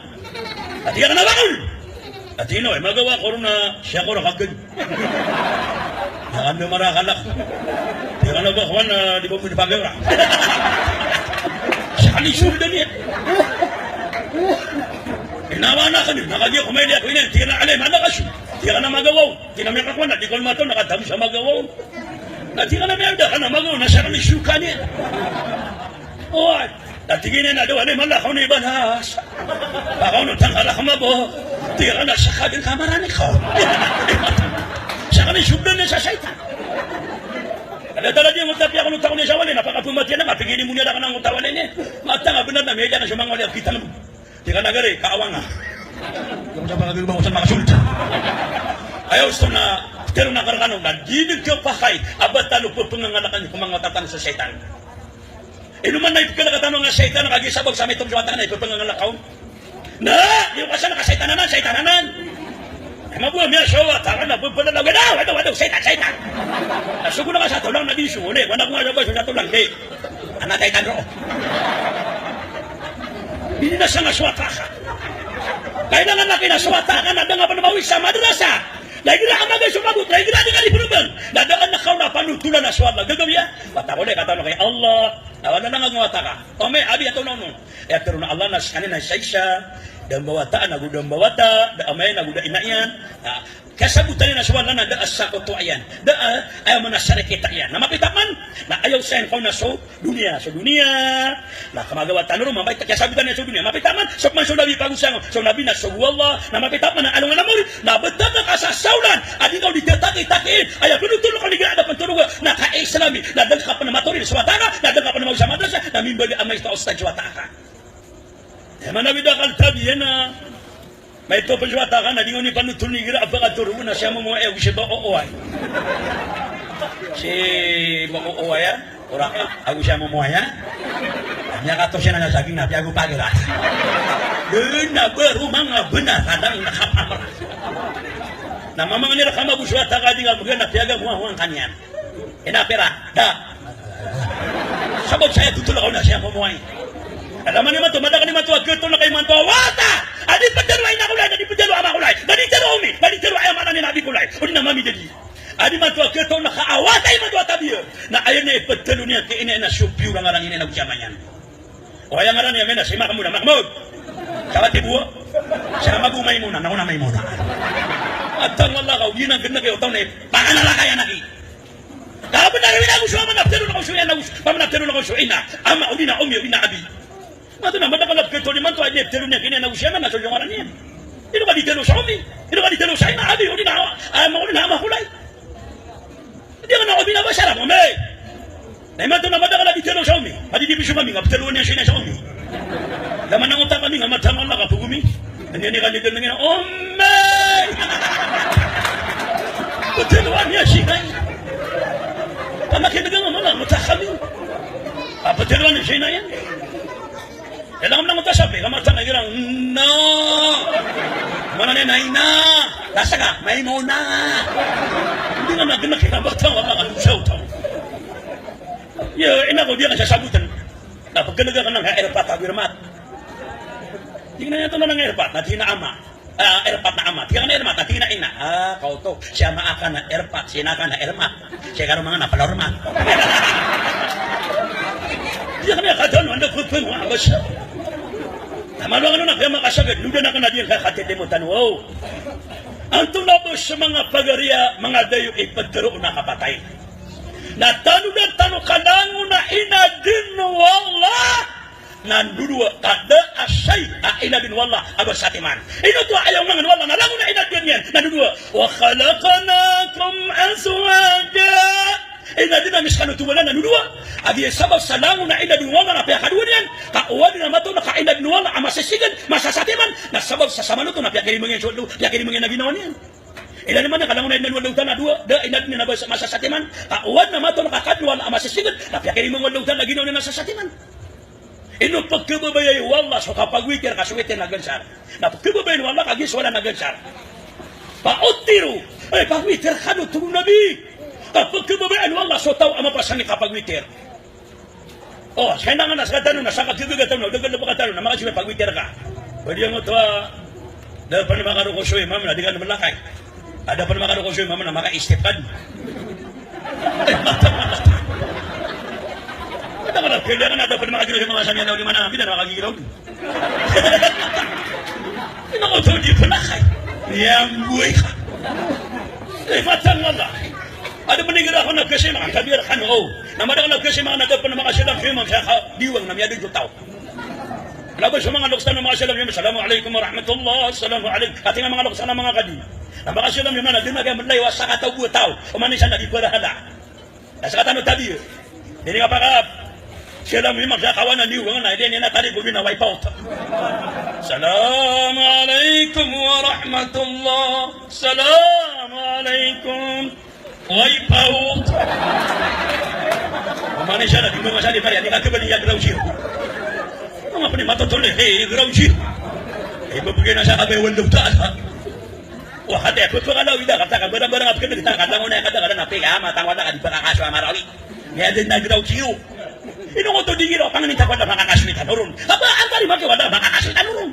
Na tig iyan a ba ko. Na tig iyan a, eh, magawa ko ron na siya ko rakn. Aya kano marakalak. Tig iyan a ba ko na di ba mo di pagawra. Siya kano i suldan iyan. Inawa na kano, na kagiya ko mailay ako inan, tig iyan a alay, mana ka siya. Tig iyan a magawa on. Tig iyan a miyakakowa na, di ko mataw na katago sa magawa on. Na tig iyan a miyada ka na magawa on, na siya kano i suka niyan. Oway. Na tig iyan a daw, alay, mala ka on i banas. Baka on o tangkala ka mabo. Tig iyan a siya ka dn ka marani ka on. Siya kano i suka niyan sa shaytan. Ada tala di mo tapi ako no tao niya sa walay, na pakapmatiya na ka, pigili mo niya da ka na ngka o tao walay niyan. Matang a bnar na miyada ka sa manga walay a kitang mo. Tig akn a gari, kaawang a. Tig akn a sa pangagagawang ko san makasold. Aya osto na, tero na karkano, na di dn kapakay a ba tano pphangangalakan ko manga wata tano sa shaytan. Ino man na ipkhalk tano nga shaytan, kagiya sabap sa mito so wata na ipphangangalakan ka on. Na, di ko ka san ka shaytan anan, shaytan anan. Aya mabowa miyasowa, tara na, pphangangalakan, wadaw, wadaw, wadaw, shaytan, shaytan. Na sogo na ka sa tolang na di so, odi, wala ko nga sabap sa tolang, di. Ana taytan roo. Ini na sanga so wata ka. Kailangan na kina so wata ka na da nga pn mawi sa madrasa. Igira a maga so kabot, na igira di ka di pnobang. Na da a na kaona panotolan a so Allah. Gagawii a. Wata ko lay katawan ko ya Allah. Na wala na nga wata ka. Ome, abi, ato na ono. Aya tharoon o Allah na skaniyan na isa-isa. Da a mbawata, nago da a mbawata. Da a amay, nago da a ina iyan. Na, kasabotan iyan a so Allah na da a sakoto iyan. Da a, aya maana a sarikita iyan. Na mapita man. Na aya osayan ka on na so doniya, so doniya. Na kamagawa tano ron, mapita, kiyasabotan iyan so doniya. Mapita man, so man so Nabi pagosay, so Nabi na so Allah. Na mapita man, na alongan a mori. Na btad ka sa saolan a di ka o di tataki-takiin. Aya pnotol ka on igira adn a pn toroga. Na ka-Islami. Na da ngka pn matorid so wata ka. Na da ngka pn magosa madrasa. Na mimbaloy a amay ka ustadh so wata ka. Aya maana a bida kal tabiya na. Maito pn so wata ka na di ngka on i panotolan igira a pkatoroga na siya momowa, ago siya ba o oway. Siya ba o oway a. Ora ka, ago siya momowa ya. Miyakato siya na saging na piyago pagirat. Dn na ba roma nga bnar ka dn na kapamra. Na mamangni rka mago so wata ka di nga bgan na piyaga mowa-mowa ngka niyan. Ina pira, da. Sabap saya totol ka on na siya momowa i. Aya maana imanto, madakl imanto a khatoon ka imanto a wata. A di ptharo a ina ko lay, na di ptharo a ama ko lay, na di tharo a omi, na di tharo a aya maana niyan a abi ko lay. O di na mami dadi. A di imanto a khatoon ka a wata imanto a tabiya. Na aya na iptharo niyan ki ina iyan a so piyor a ngaran iyan na go si ama iyan. O aya ngaran iyan a si Mahmud, a Mahmud. Sa wati bo. Sa ama bo Maimuna, na ona Maimuna. Atang Allah ka, o di na gn ka o taw na ipanganalakay a anak i. Ka bnar iyan a go so ama na ptharo na ka on so ina, na go so, pamana ptharo na ka on so ina, ama, o di na omi, o di na abi. Mato na madakl a khatoon imanto a di ptharo niyan ki ina iyan na go si ama na so ngaran iyan. Ino ka di tharo sa omi, ino ka di tharo sa ina, abi, o di na ama, o di na ama ko lay. Di ngka na omi na ba sa ramo, me. Na imanto na madakl a di tharo sa omi. Madi di piso kami nga ptharo niyan so ina sa omi. Da manangotang kami nga matang Allah ka pgomi. Anda niyan i kanigan na ngina, omi. Ptharo niyan so ina iyan. Pamakinega nga manangotang kami. A ptharo niyan so ina iyan. Aya langon a matasabi ka matang a igira na. Maana niyan na ina. Lasa ka, Maimuna. Di ngka na gn ka igira matang a makadosa o taw. Ya, ina ko di ngka sasabotan. Na pkhanega ka na nga airpot ago irmat. Di ngka na aya tano na nga airpot, na di na ama. Ah, airpot na ama. Tig iyan a airmat, tig iyan a ina. Ah, kaoto. Si ama akn na airpot, si ina akn na airmat. Si karoma ngka na palaormat. Tig iyan a aya katawan o anda ko pn wa basa. Na malo ngka on a kaya makasagad, nodan akn a di ngka katitimotan, wow. Antonaa bo so manga pagari a manga dayo i ptharoon a kapatay? Na tanodan tano ka langon a inadn o Allah na ndodowa, ka da a shay a inadn o Allah a ba satiman. Ino oto a aya ongangan o Allah na langon a inadn iyan na ndodowa? Wa khalaqnakum azwaja. Inadn ami skano oto o Allah na ndodowa. A giya sabap sa langon a inadn o Allah na piyakadowa niyan, ka o adn a mataw na ka inadn o Allah a masesigad, masasatiman, na sabap sa samanoto na piyakirimangan iyan so Allah, piyakirimangan iyan a ginawa niyan. Ilay niyo man ka langon a inadn o Allahu Ta'ala na dowa, da inadn iyan a ba sa, masasatiman. Ka o adn a mataw na ka adn o Allah a masesigad, na piyakirimangan o Allahu Ta'ala a ginawa niyan a sasatiman. Ino pkhababayai o Allah so kapagwitir ka so witir na gansar. Na pkhababayai o Allah ka giya so wala na gansar. Fa uttiru. Eh, pagwitir kano, tig o Nabi. Ka pkhababayai o Allah so taw a mapasang i kapagwitir. O, sa inangan a skatano na sakagagaga tano, dagal a ba ka tano, na makasibay pagwitir ka. Ba di ngka oto a da pn makaroko so imam na di ka na malakay. A da pn makaroko so imam na maka-step ka dn. Kada ka na pwede ka na da pn makagiraw so manga samiyan na o di mana, bida na makagiraw dn. Ino oto di pn akay. Miyamboy ka. Eh, matang Allah. A da pn igira ako na kasi manga tabiya rkano. Na madakl a kasi manga na da pn makasalam so imam sa ka diwang na miyadn so taw. Kna ba so manga loks tano makasalam so imam, "Assalamu alaikum warahmatullah, assalamu alaikum." Katii nga manga loks tano manga kadi. Na makasalam so imam na dn a kaya mlay wa sakataw bo a taw. Oman i isa na di pwede hala. Na sakatano tabiya. Di niyan kapakasalam so imam sa kawanan i diwang na, di niyan na tari ko bina wipe out. "Assalamu alaikum warahmatullah. Assalamu alaikum." Wipe out. Oman i isa na di manga sali mari, a di ka khabali a ground zero. Ino nga pn i matotol, eh, ground zero. Eh, babagay na sa kabay o Allahu Ta'ala. Wa, kati a pphakalawi da, kata ka barang-barang a pkhaneg, ta ka langon a aya kadaklan a piyakamatang wala ka di pakakaso a Marawi. Miyadn na ground zero. Ino nga oto di ngiro, pangnin ta ko wala makakaso i tano ron. Kaba, antaa i maki wala makakaso i tano ron.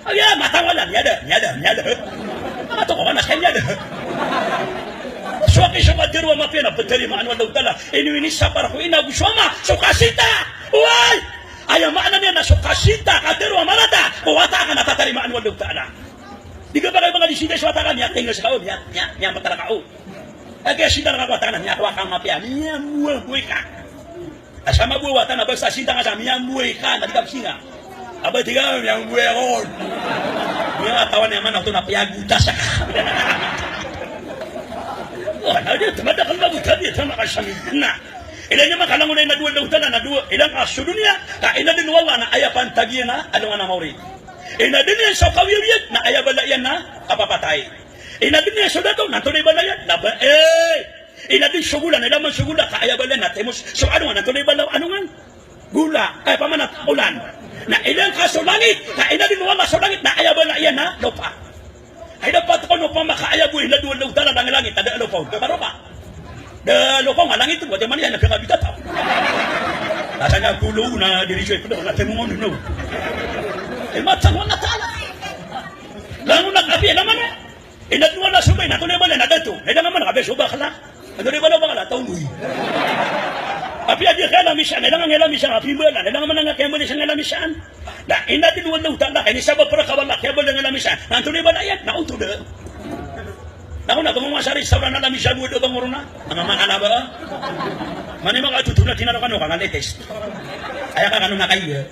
Aya, matang wala, miyada, miyada, miyada. Matoko ka na skaniyan, miyada. So aki so kadero a mapiya na ptarimaan o Allahu Ta'ala. Ino ini sapar ko ina go so ama so kasita. Oway! Aya maana niyan na so kasita, kadero a marata ko wata ka na tatarimaan o Allahu Ta'ala. Di ka ba kaya manga di sinta so wata ka, miyatenga sa ka o, miya, miya, miyamatala ka o. Aya kiyasinta ka ko wata ka na miyakowa ka mapiya, miyambowa ka. Asama bo wata na basta sinta ka sa miyambowa ka, na di ka psinga. Aba tig ka miyambowa ka on. Miyatawan iyan man oto na piyagotas ka. Wala, di, madakl ba bo tabiya, tama ka sa miyambowa. Ilay niyan makalangon a inadn o Allahu Ta'ala na dowa, ilay ka so doniya, ka inadn o Allah na aya pantag iyan a alongan a maori. Inadn iyan so kawiyawiyag na aya bala iyan na kapapatay. Inadn iyan so dato na antonaa i bala iyan na ba, eh. Inadn so gola na ilay man so gola ka aya bala iyan na timos so alongan na antonaa i bala o alongan. Gola, eh, pamanat, olan. Na ilay ka so langit, ka inadn o Allah so langit na aya bala iyan na lopa. Ay dapat ko no pamakaaya bo inadn o Allahu Ta'ala na langit, a da a lopa on. Ka ba lopa? Da a lopa on a langit on, wata man iyan na piyakabitata. Asa na kolo na diri so ipd na temongon no. Eh, matag o Allah Ta'ala. Langon a kapiya naman, eh. Inadn o Allah so bay na antonaa i bala iyan na dato. Na ilay nga man a kapiya so bakla. Antonaa i bala o bakla, taw ngoy. Apiya di kaya lamisan, ilay nga nga lamisan, apiya i bala, ilay nga man a nga kaya bala iyan nga lamisan. Na inadn o Allahu Ta'ala, ka inisabap rka o Allah, kaya bala nga lamisan. Na antonaa i bala iyan, na onto da. Na ko na, kamo nga sa restaurant na lamisan o da bang orona. Manga makalaba. Mani manga tutu na tinaro kano ka nga latest. Aya ka kano na kaya.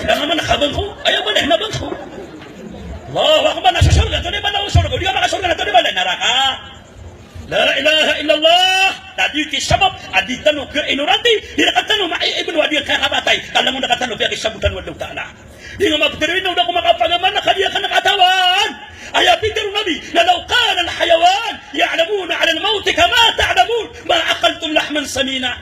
Ilay nga man a kabangko, aya bala iyan na bangko. Allahu Akbar, na so sorga, antonaa i bala o sorga, o di ka makasorga, na antonaa i bala iyan, naraka. La ilaha illallah. Na di ki sabap a di tano khainoranti, di rkatano maiibn a di kakapatay, ka langon rkatano piyakisabota o Allahu Ta'ala. Di nga maptero ino da ko makapagama na ka di akn katawan. Aya pitharo o Nabi na law kana al-hayawan ya'lamuna 'ala al-mawti kama ta'lamun ma akaltum lahman samina.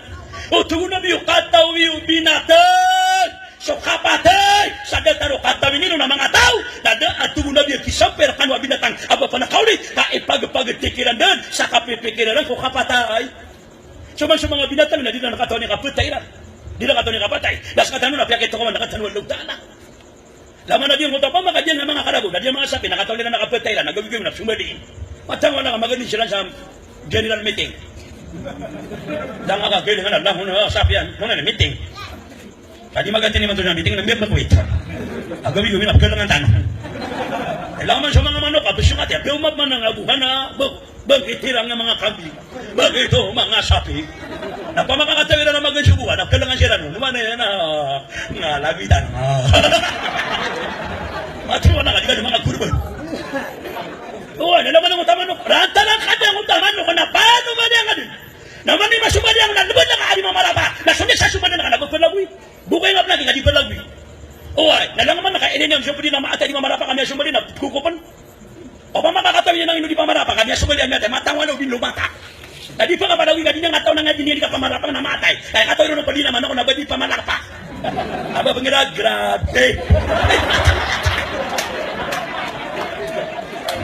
O tig o Nabi, o katawi o binatang so kapatay sa datar o katawi niyo na manga taw, na da a tig o Nabi a kisampay rkano a binatang a ba pn a kaoli, ka ipagpagd kiran dn sa kapipikir iran ko kapatay. So man so manga binatang na di ran katawan i kapatay iran. Di ran katawan i kapatay. Na skatano na piyakitokawan rkatano o Allahu Ta'ala. Langon a di ngkoto pamakaadiyan a manga karabo, na di a manga sapi, na katawan iran a kapatay iran, na gawii-gawii na somaliin. Matang wala ka magadi siran sa general meeting. Langon a kagalingan a langon a sapi iyan, mona na meeting. Ka di magatini man to na meeting na miyabak wit. Agawii-gawii na pkalangan tano. Ilay nga man so manga manok a bsngati a piyomap man a nga bohana, ba, ba kitirang a manga kambing. Ba kito manga sapi. Na pamakakatawi iran a magan so bohana, pkalangan siran on. Mana iyan a nga labitan. Matiwa na ka di ka di manga korban. Oway, na langon a manok, ranta na ka di a ngkoto a manok, na pano man iyan a di. Na mani masomali iyan na lbn a ka a di mamarapa. Na so di sa somali na ka na ba palagoy. Bokay nga pn a di palagoy. Oway, na langon man ka ilay niyan so pd na maatay di mamarapa ka miyasomali na kokopn. Opama ka katawi iyan a ino di pamarapa ka miyasomali a miyatay, matang wala o di lomata. Na di pn ka palagoy ka di niyan katawan a nga di niyan di kapamarapa na maatay. Kaya katawi ron a pd na manok na ba di pamarapa. Aba pngira, grabe.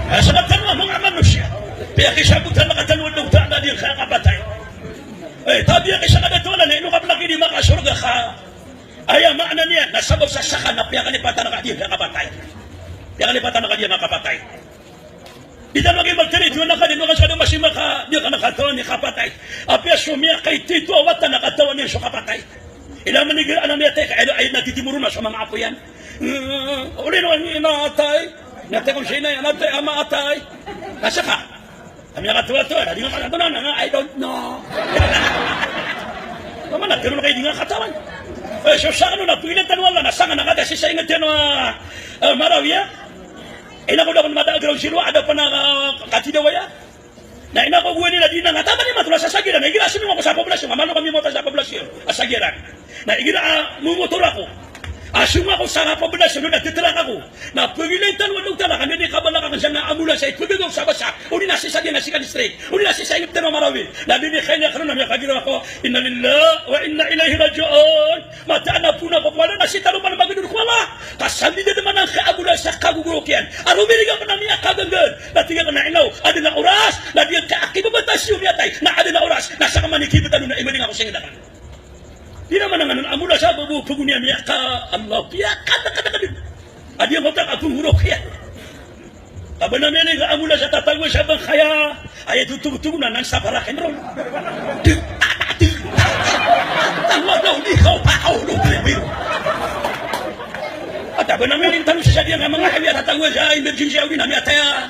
Aya sakatano a manga manosiya, piyakisabotan rkatano o Allahu Ta'ala a di kakapatay. Eh, tabiya ki sa kadato na ino ka pn a di makasorga ka. Aya maana niyan na sabap sa saka na piyakalipatan ka a di kakapatay. Piyakalipatan ka a di kakapatay. Di tano kay magtitho na ka di, makasadn a masi maka, di ka na katawan i kapatay. Apiya so miyakaititho a wata na katawan iyan so kapatay. Ilay man igira a miyatay ka, ay, ay, na titimoro na so manga apo iyan. Mm, odi na ina atay. Na teko si ina iyan atay, ama atay. Na saka. Kami a katowa-towa, na di nga katawan, na, na, I don't know. Mama na, pero na kayo di nga katawan. Eh, so saka no na, pigilan tano o Allah, na saka na kata, sisa ingat tano, ah, ah, Marawi, ah. Ina ko da ko mata a ground zero, a da pn a, ah, katidawa iyan. Na ina ko gowani na di na nga taman i matol a sasagiran, na igira a somiyong ako sa populasyon, a malo kami mota sa populasyon a sagiran. Na igira a momotor ako, a somiyong ako sa populasyon, na titrak ako. Na pagilay tano o Allahu Ta'ala, ka na di kabala ka sa nga ambulans a ipagagaw sa basa, odi na sisa di na sika district, odi na sisa ingat tano Marawi. Na di ni kaya niya kano na miyakagiraw ako, inna lillahi wa inna ilayhi raji'un. Mataan a pona ko ko Allah, na sii tano pn magador ko Allah. Ka sambida dn man angkai a gola sa kagogorok iyan a romiriga pn a miyakaganggan. Na tig akn a inaw, adn a oras na di angkai a kibabatasi o miyatay, na adn a oras na saka man i kibtano na imaning ako singd akn. Di na man angkanan a mula sa babo pagoni a miyaka-, Allah, piyakadakadakadn. A di angkoto a kagogorok iyan. A ba na miyanig a mula sa tatago sa bangkaya, aya totogtog na nan sa parakin ron. Di, ta, ta, di, ta, ta, ta, ta, wala, di, kaw, pa, kaw, lo, di, di. At a ba na miyanig tano sa sadiya nga manga hawi a tatago sa emergency, aw di na miyataya.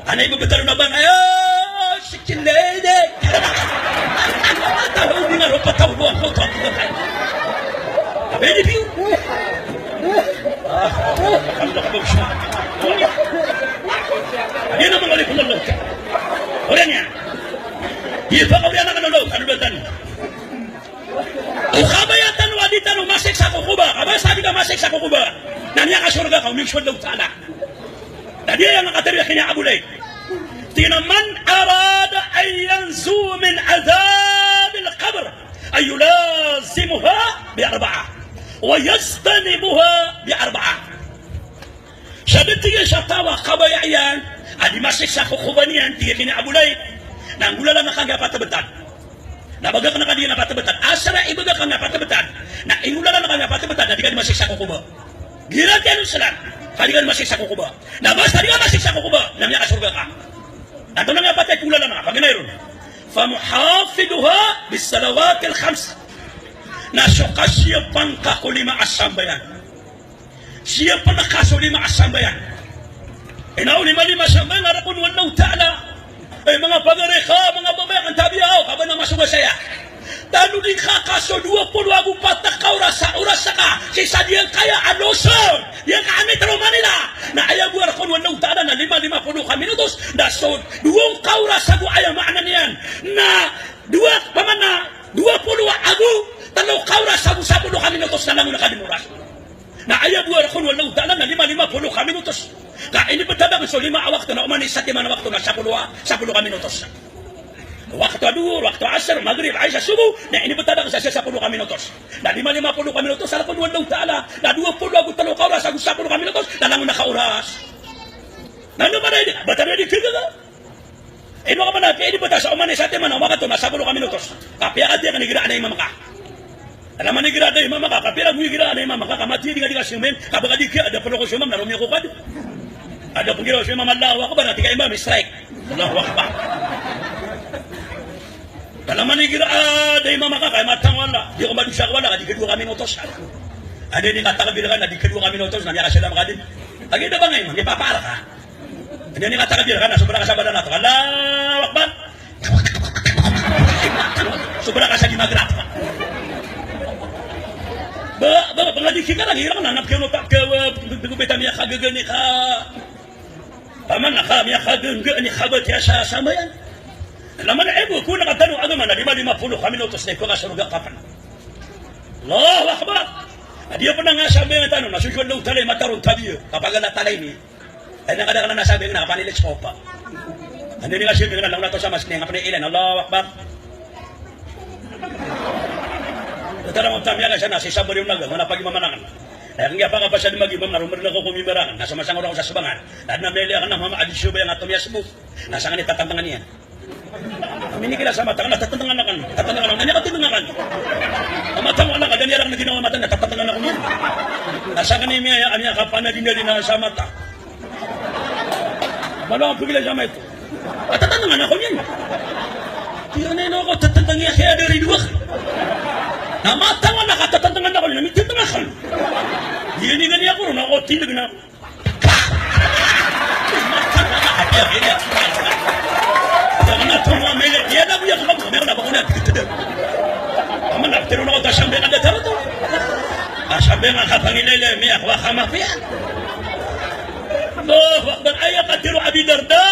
Anay ba betaro na bangkaya, Kinlede. Talo di nga ropa tao bo ang koto ang koto. Abay di piyo. Ah, ang laki ba siya? Ano naman ulit kung nalok? Wala niya. Di ba kami anak ng lolo? Ano ba tani? O kabaya tano a di tano masiksa ko koba. Kabaya sa di ka masiksa ko koba. Na miyakasorga ka, umiksod daw sa anak. Na di aya nga katharo iyan kini Abu Layth. Tig iyan a, "Man arada an yanju min adhabil qabr, an yulazimaha bi arba'ah, wa yajtanibaha bi arba'ah." Sa da, tig iyan, sa taw a kabaya iyan a di masiksa ko koba niyan, tig iyan kini Abu Layth, na nggolalan ka niyan a patebetad. Na bagak na ka diyan a patebetad. Asar a ibagak ka niyan a patebetad, na inggolalan ka niyan a patebetad, na di ka di masiksa ko koba. Giya tiyan o Islam, ka di ka di masiksa ko koba. Na basta di ka masiksa ko koba, na miyakasorga ka. Na antonaa i patay a kolalan a, paganay ron. Famuhafiduha bis salawatil khams. Na so kasiyapan ka ko lima a sambayang. Siyapan ka so lima a sambayang. Ino lima, lima a sambayang a rakon o Allahu Ta'ala. Ay, manga pagari ka, manga babay akn, tabiya aw, ka ba na masoga saya. Tanodi ngka ka so dowa polo ago pat a kaoras a oras ka sii sa diyangkaya a Luzon, diyangka a Metro Manila. Na aya bo a rakon o Allahu Ta'ala na lima, lima polo ka minutos. Na so dowa ngka oras ago, aya maana niyan na dowa, pamana, dowa polo ago telo ka oras ago sapolo ka minutos na langon a kadimoras. Na aya bo a rakon o Allahu Ta'ala na lima, lima polo ka minutos. Ka inibetad akn so lima a wakto na oman i satiman a wakto na sapolo a, sapolo ka minutos. Wakto a Duhur, wakto a Asr, Maghrib, Isha, Subuh, na inibetad akn sa sapolo ka minutos. Na lima, lima polo ka minutos a rakon o Allahu Ta'ala na dowa polo ago telo ka oras ago sapolo ka minutos na langon a kaoras. Na ino maana ini? Bata na di kega. Ino ka ba na, kaya di ba ta sa oman i satiman a wakto na sapolo ka minutos. Kapiya ka di ka nigiraan a imam ka. Alaman, nigiraan a imam ka, kapiya ka nigiraan a imam ka, ka mati di ka di ka siyomin, ka ba ka di ka, ada polo ko siyomam na romiyo ko kado. Ada penggira siyomam, Allahu Akbar, na tig a imam, strike. Allahu Akbar. Alaman, nigiraan a imam ka, ka mataan ko Allah, di ko madosa ko Allah, ka di ka dowa ka minutos. Anda ini katakbir ka na di ka dowa ka minutos, na miyakasalam ka din. Lagi da ba nga imam, ipapaar ka. Anda ini katakbir ka na sobra ka sa badan ato. Allahu Akbar. Sobra ka sa di magrap. Ba, ba, ba, nga di kika na, hirang na, nap kano, tap kawa, bego beta miyakagaga ni ka. Paman na ka, miyakagaga ni ka ba tiya sa sambayan. Alaman, e bo, ko na katano agama na lima, lima polo ka minutos na iko ka sorga kapan. Allahu Akbar. Adi apan nga sambayan tano, na susuan daw talay, mataron tabiya, kapagala talay ni. Ay, na kada ka na nasabi na, kapanilit sa kopa. Anda ini ka siya, na langon ato sa mas, na nga paniilan, Allahu Akbar. Tara mo tamiya ka sana, si sabari unaga, mana pag-imam akan. Ay, ang iya pa ka pa sa di mag-imam, na rumar na ko kumimbar akan, na sumasangor ako sa sabangan. Na, na meli akan na mama, adi siya ba yang ato miyasbo? Na sangani tatantangan iyan. Minikila sa mata ka na tatantangan akan, tatantangan akan, na miyakatantangan akan. Ang mata mo anak, adan iya lang na ginawa mata na tatantangan ako niyan. Na sangani miya, ya, aniya ka panadin dari na sa mata. Malo ang pagila sa mata. Tatantangan ako niyan. Tiyan na ino ako, tatantangan iya kaya dari dowa. Na mata mo anak, tatantangan ako niyan, na mitatangan akan. Iyan i gani ako ron, ako tinag na. Allahu Akbar. Aya katharo o Abi Darda.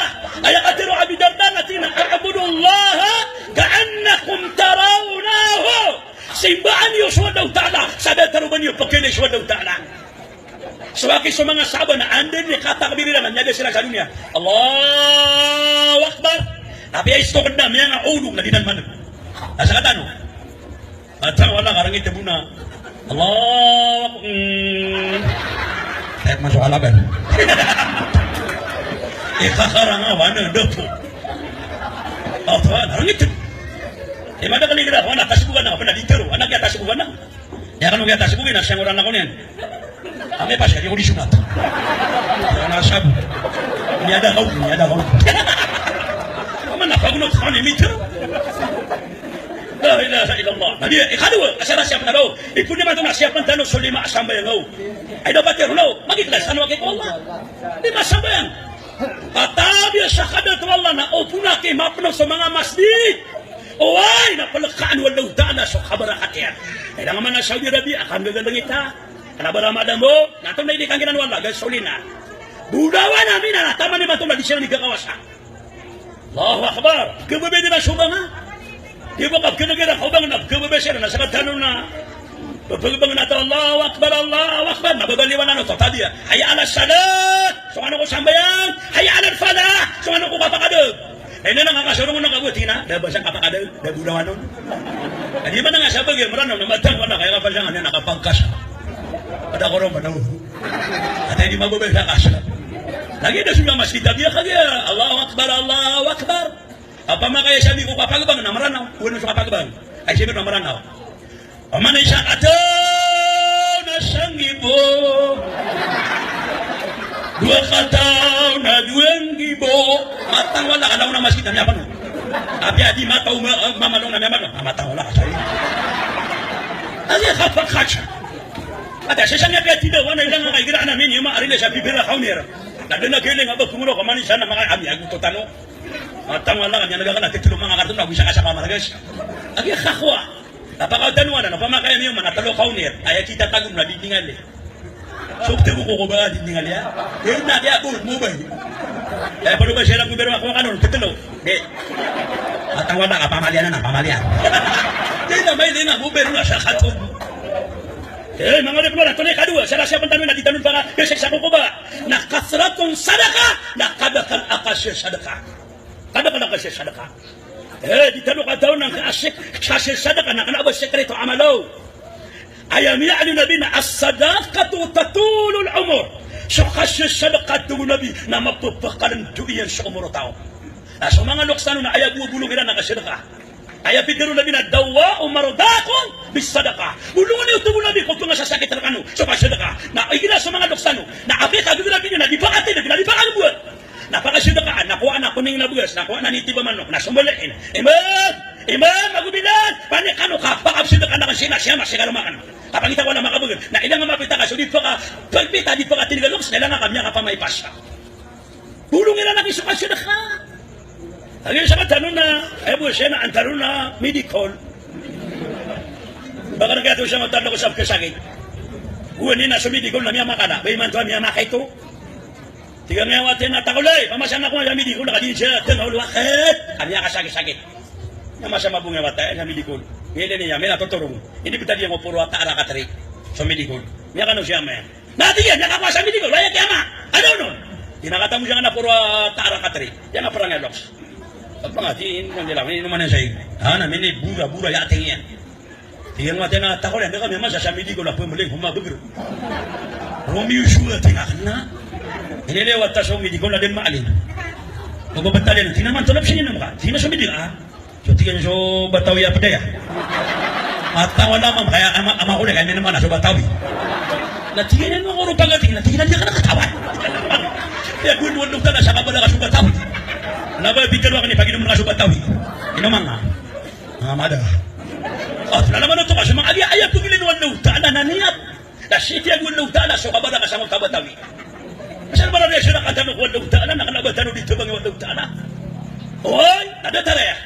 Aya katharo o Abi Darda na tig iyan a, "A'budullaha ka'annakum tarawnahu." Simbaa niyo so Allahu Ta'ala sa datar o ba niyo pakailay so Allahu Ta'ala. So aki so manga sahaba na anda ini katakbir iran na miyada siran sa doniya, Allahu Akbar. Apiya isto keda miyanga olo na di nan maneg. Na sakatano, mata wala ka rangit a bona. Allahu Akbar. Mm. Tek maso alaban. Ikakarang a wana dapo. Allahu Akbar. Rangit. Imada kali keda wana tasbugan na, wana ditero, anak iya tasbugan na. Aya kano kaya tasbog iyan na siyang oran ako niyan. Ami pas ka di ko di sunat. Aya na sabu. Miyada ka, miyada ka. Mana ka guna ka ni mita. La ilaha illallah. Na di, ikadowa, asar a siyap na daw. Ipoon imanto na siyapn tano so lima a sambayang aw. Ay dapat iron aw. Magiikhlas tano aki ko Allah. Lima a sambayang. Katabi sa kadar o Allah na o pn aki mapno so manga masjid. Oway, na plkaan o Allahu Ta'ala so kabarakat iyan. Kailangan man a Saudi Arabia, akan gagalangita. Kna ba Ramadan bo, na tonaa i di kanggiran o Allah, gasolina. Bolawan ami na, na taman imanto na di siran di kakawasa. Allahu Akbar. Kababaya dn a sobang a. Di ba ka pkhanagara ko bang na kababaya siran na sakatano na. Pagbangon a taw, Allahu Akbar, Allahu Akbar. Na babaliwan ano to, tabiya. Hayya ala salah. So ano ko sambayang. Hayya ala falah. So ano ko kapakadeg. Ay, na nga kasorong na kaboti na, da ba siya kapakadeg, da bolawan on. Adi man nga sabagi, Meranaw, na matang wala, kaya kapasang, ano, nakapagkas. Pada koron ba daw. Ati di mababay sa kas. Lagi da so manga masjid, tabiya kagiya, Allahu Akbar, Allahu Akbar. Opama ka aya sabi ko kapagbang na Meranaw, oway na so kapagbang. Ay, sabi na Meranaw. Opama na isa kataw na sanggibo. Dowa kataw na dowa nggibo. Matang wala ka na masjid na miyapano. Apiya di mataw ma-, mamalong na miyapano. Ah, matang wala ka sa. Aya kapakatsa. Ati sesang niya kaya tida wana ilang ka igira na mini ma arila sa bibira kaunir. Na dana kailing a ba kumuro ka manisa na maka ami ago to tano. Matang wala ka niyan na gagana titilo manga karton na bisa ka sa pamaragas. Agi kakwa. Kapakatano anan, opama ka aya miyoman a talo kaunir, aya kita tago na di ningali. So, pte ko ko ba di ningali, a? Aya na di ako, mo ba? Aya pado ba siya lang ko bero ako kanon, pte lo. Di. Matang wala ka, pamalian na, pamalian. Di na, may di na, ko bero na, sa katon. Eh, manga di ko na, tonaa i kadowa, sa rasa pantano na di tano paka, kasi sa ko ko ba? Na kathratun sadaqah, na kada kan akasya sadaqah. Kada kan akasya sadaqah. Eh, di tano kataw na kasya, kasya sadaqah na kna ba sekreto amal o. Aya miyaaloy o Nabi na as-sadaqatu tatulul umur. So kasya sadaqah, tig o Nabi, na mapapakaldao iyan so omor o taw. Na so manga loks tano na aya bo a bolong iran na kasadaqah. Aya pitharo o Nabi na dawwu mardhakum bis-sadaqah. Bolongan iyo, tig o Nabi, ko tonga sa sakit rkano so kasadaqah. Na igira so manga loks tano na apiya ka gagawii na di pakatindg, na di pakagowad. Na pakasadaqaan, na kowaa na koning na bagas, na kowaa na nitib a manok, na sombalain. Imam, imam, ago Bilal, panik kano ka, pakasadaqaan akn sii na siyama sii ka roma akn. Kapangita ko na makabagr, na ilang a mapita ka so di paka, pagpita di pakatindg a loks, na ilang a ka miyakapamaipas. Bolong iran aki so kasadaqah. Agi sa katano na, aya bo siya na antaro na medical. Ba ka na kaya to siya matanda ko sa sakit. Gowani na so medical na miyamakala, ba imanto a miyamakaito. Tig iyan a wata iyan a takolay, pamasa ako sa medical na ka di siya, tengah o wakit. Kami a kasakit-sakit. Miyamasa mabong iyan a wata iyan sa medical. Ngilin iyan, minatotorong. Ini bita di iyan ko poro a taara katri. So medical. Miyakano siya maya. Na tig iyan, miyakakowa sa medical, waya kiyama. Ano, no? Di na katamo siya na poro a taara katri. Iyan a perang a loks. Apa nga, di, ini, ini, ini, ini, ini, ini, ah, na, ini, bura, bura, ya, tig iyan. Tig iyan a wata iyan a takolay, anda kami masa sa medical a pemling, homa bagr. Romeo Juliet, tig iyan a kena. Ini lewat ta so medical na den maalin. Magbabantalian, tig iyan a man, tolop sini naman ka. Tig iyan a so medical, ah. So tig iyan a so Batawi a pedaya. Matang wala man, kaya ama, ama ko na, kaya minimana so Batawi. Na tig iyan a, ano, ako ro pagati, na tig iyan a, di ka na katawan. Kaya gowani o Allahu Ta'ala sa kabala ka so Batawi. Na ba, bitan ako ni paginom ka so Batawi. Ino manga. Manga mada. O, na naman oto ka, so manga aya, aya pagilin o Allahu Ta'ala na niyat. Na sii tiyago o Allahu Ta'ala so kabala ka sangkoto a Batawi. Asal ba na di siya katano ko Allahu Ta'ala, na kena ba tano di tabangi o Allahu Ta'ala. Oway, na datar aya.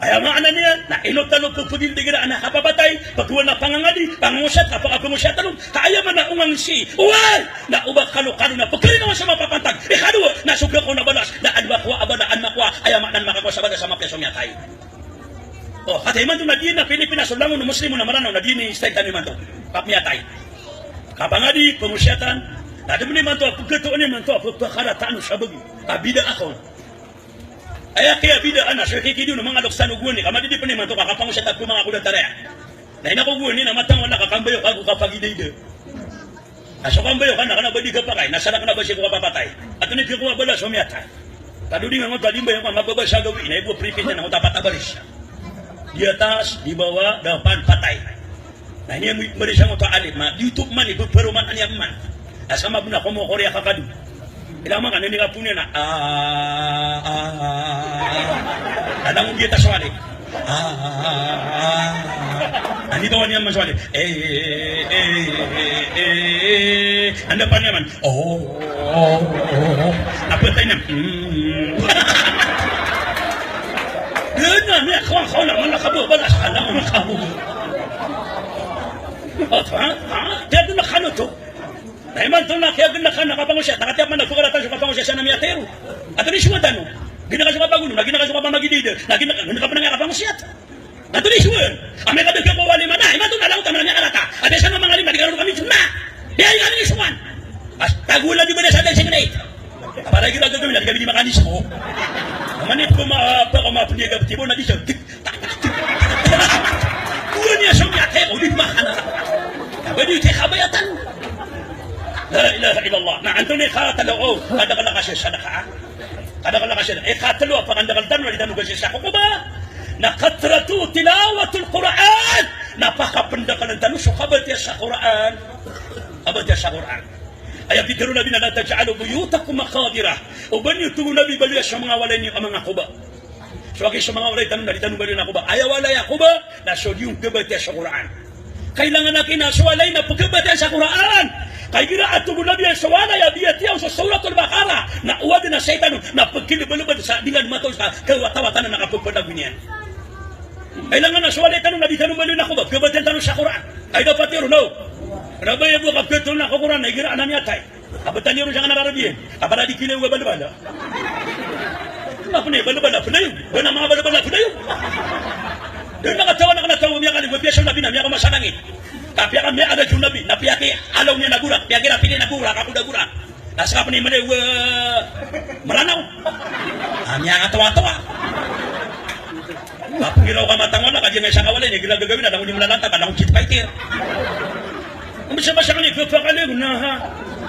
Aya maana niyan, na ino tano pepegil di gira a kapapatay, pagkowa na pangangadi, pangosiyat, kapakapangosiyat tano, ka aya maana o ngangsi. Oway, na o ba kano kano na pekeringawan sa mapapantag. Ikadowa, na so gakaw na balas, na adn ba kowa a bala, adn ba kowa, aya maana na makakowa sa balas sa mapiya so miyatay. O, kata imanto na di na Pilipinas, so langon o Muslim na Meranaw, na di ni style tano imanto. Kapmiyatay. Kapangadi, pangosiyatan. Na di mo imanto, pegatoon imanto, pepekarataan o sabagi. Kabida ako. Aya kiyabida ana, so kikidi o manga loks tano gowani, ka madidi pen imanto, ka kapangosiyat a pemanga ko datar aya. Na ina ko gowani, na matang wala ka kambayo ka go kapagidayda. Na so kambayo ka na, kena ba di kapakay, na sarak na ba sii ko kapapatay. Ato ni piyo ko mabala so miyatay. Tadodingan ko tadi mbayo ka mababa sa gawii, na ibo prepaid na, na ko tapat a baris. Di atas, di bawa, dapan, patay. Na ini a mbaris a ko ta alim, na di oto man, ibo paroman a niyan man. Na sa mabna ko mo Korea kakado. Ila manga nini ka puni na. Ah, ah, ah, ah. Alang o gita sowali. Ah, ah, ah, ah. Ani to niyan masowali. Eh, eh, eh, eh, eh. Anda pa niyan man. Oh, oh, oh, oh. Apa tayo niyan? Hmm. Gana, niya, kawan, kawan, mana kabu, balas, alang, mana kabu. Oh, ha? Ha? Tiyan na kano to. Na imanto na kiyagendakan a kapangosiyat, na katiyapan a pekharatan so kapangosiyat sa na miyatero. Antonaa i sowa tano? Gendakan so kapagono, na gendakan so kapamagidida, na gendakan, gendakan pen a kapangosiyat. Antonaa i sowa? Amay ka da kiyakowa lima na, imanto na langon ta man a miyakarata. A biya sa manga lima, di karoro kami sona. Di ay kami ni sowan. As, tagola di ba na sa dahil sa ganay. Apalagi na gagawin na di kami di makanis mo. Aman i pekoma, pekoma pendiyaga peti bo na di sa. Buwan iya so miyatay ko di makana. Ba di te kabayatan. La ilaha illallah. Na antonaa i katelo, o, kadakela ka sa sadaka. Kadakela ka sa, e, katelo a pakandakel tano, di tano kasi sa kokoba. Na kathratu tilawatil Qur'an. Na pakapendakelen tano so kabatiya sa Qur'an. Kabatiya sa Qur'an. Aya pitero o Nabi na la taj'alu buyutakum maqabira. O ba niyo, tig o Nabi, baloya so manga walay niyo a manga koba. So agi so manga walay tano na di tano baloy na koba. Aya walay a koba na so di on kabatiya sa Qur'an. Kailangan a kina so walay na pekabatiya sa Qur'an. Ka igira a tig o Nabi a so walay a biyatiya on so Suratul Baqarah na o aden a shaytan on na pekilebelebed sa di ngka mataw sa kawatawatan na kapepelagoy niyan. Kailangan a so walay tano na di tano baloy na koba, pekabatiya tano sa Qur'an. Ay dapat iyo ron, o. Rabay a bo kapekatelo na ko Qur'an na igira a na miyatay. Kabetad iyo ron sa ngan a rarabiyan. Kabara di kila iyo a balbala. Mapnay balbala, pnay. Ba na manga balbala, pnay. Di na katawan a kena taw a miyakali, wa piya so Nabi na miyakaoma sa langit. Kapiya ka miyakala so Nabi, na piyakialaw niyan a gorak, piyakiapili na gorak, a koda gorak. Na seka pnay mala, wa, Meranaw. A miyakatawatawa. Mapnggiraw ka matang wala, ka di nga isa ka walay, na igira gagawin na langon di malalanta, ka langon jet fighter. Masa-masa kami, pepakali ko na, ha.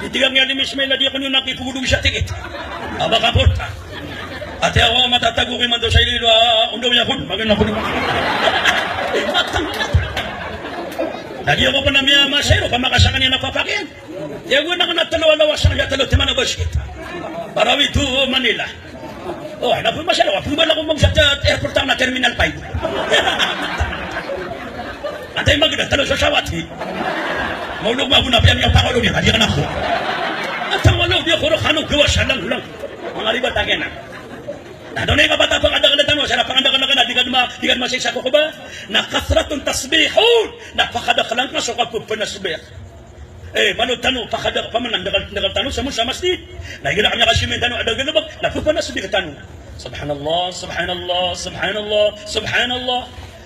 Di tig iyan a Alim Ismail a di ako niyo nakipogodog sa tikit. Aba ka porta. Ati ako matatago ko imanto sa ililo, a, ondaw niyo ako, magan ako niyo. Matang, matang. Na di ako pen a miyamasa iro, ka makasakan iyan a papakiyan. Iyagoan akn a tlo a lawas a tlo timan a basket. Parawi to Manila. O, na pn masalaw a pmbala ko mong sa airport a terminal five. Antaa i magda tlo sa sawat i. Maolog mago na piyamiyaw pa ko lodi, ka di akn ako. Antaa wala, di ako roo kano gawa sa langlang. Manga ribat a kena. Na donay ka bata pangadakel tano, sa pangadakel ka na di ka dma, di ka dma sa isa ko koba. Na kathratun tasbihun. Na pakadakelan ka so kapephanasbih. E, malo tano, pakada-, pamanandakel, ndakel tano sa mon sa masjid. Na igira a miyakasimin tano a da galebek, na pephanasbih tano. Subhanallah, subhanallah, subhanallah, subhanallah.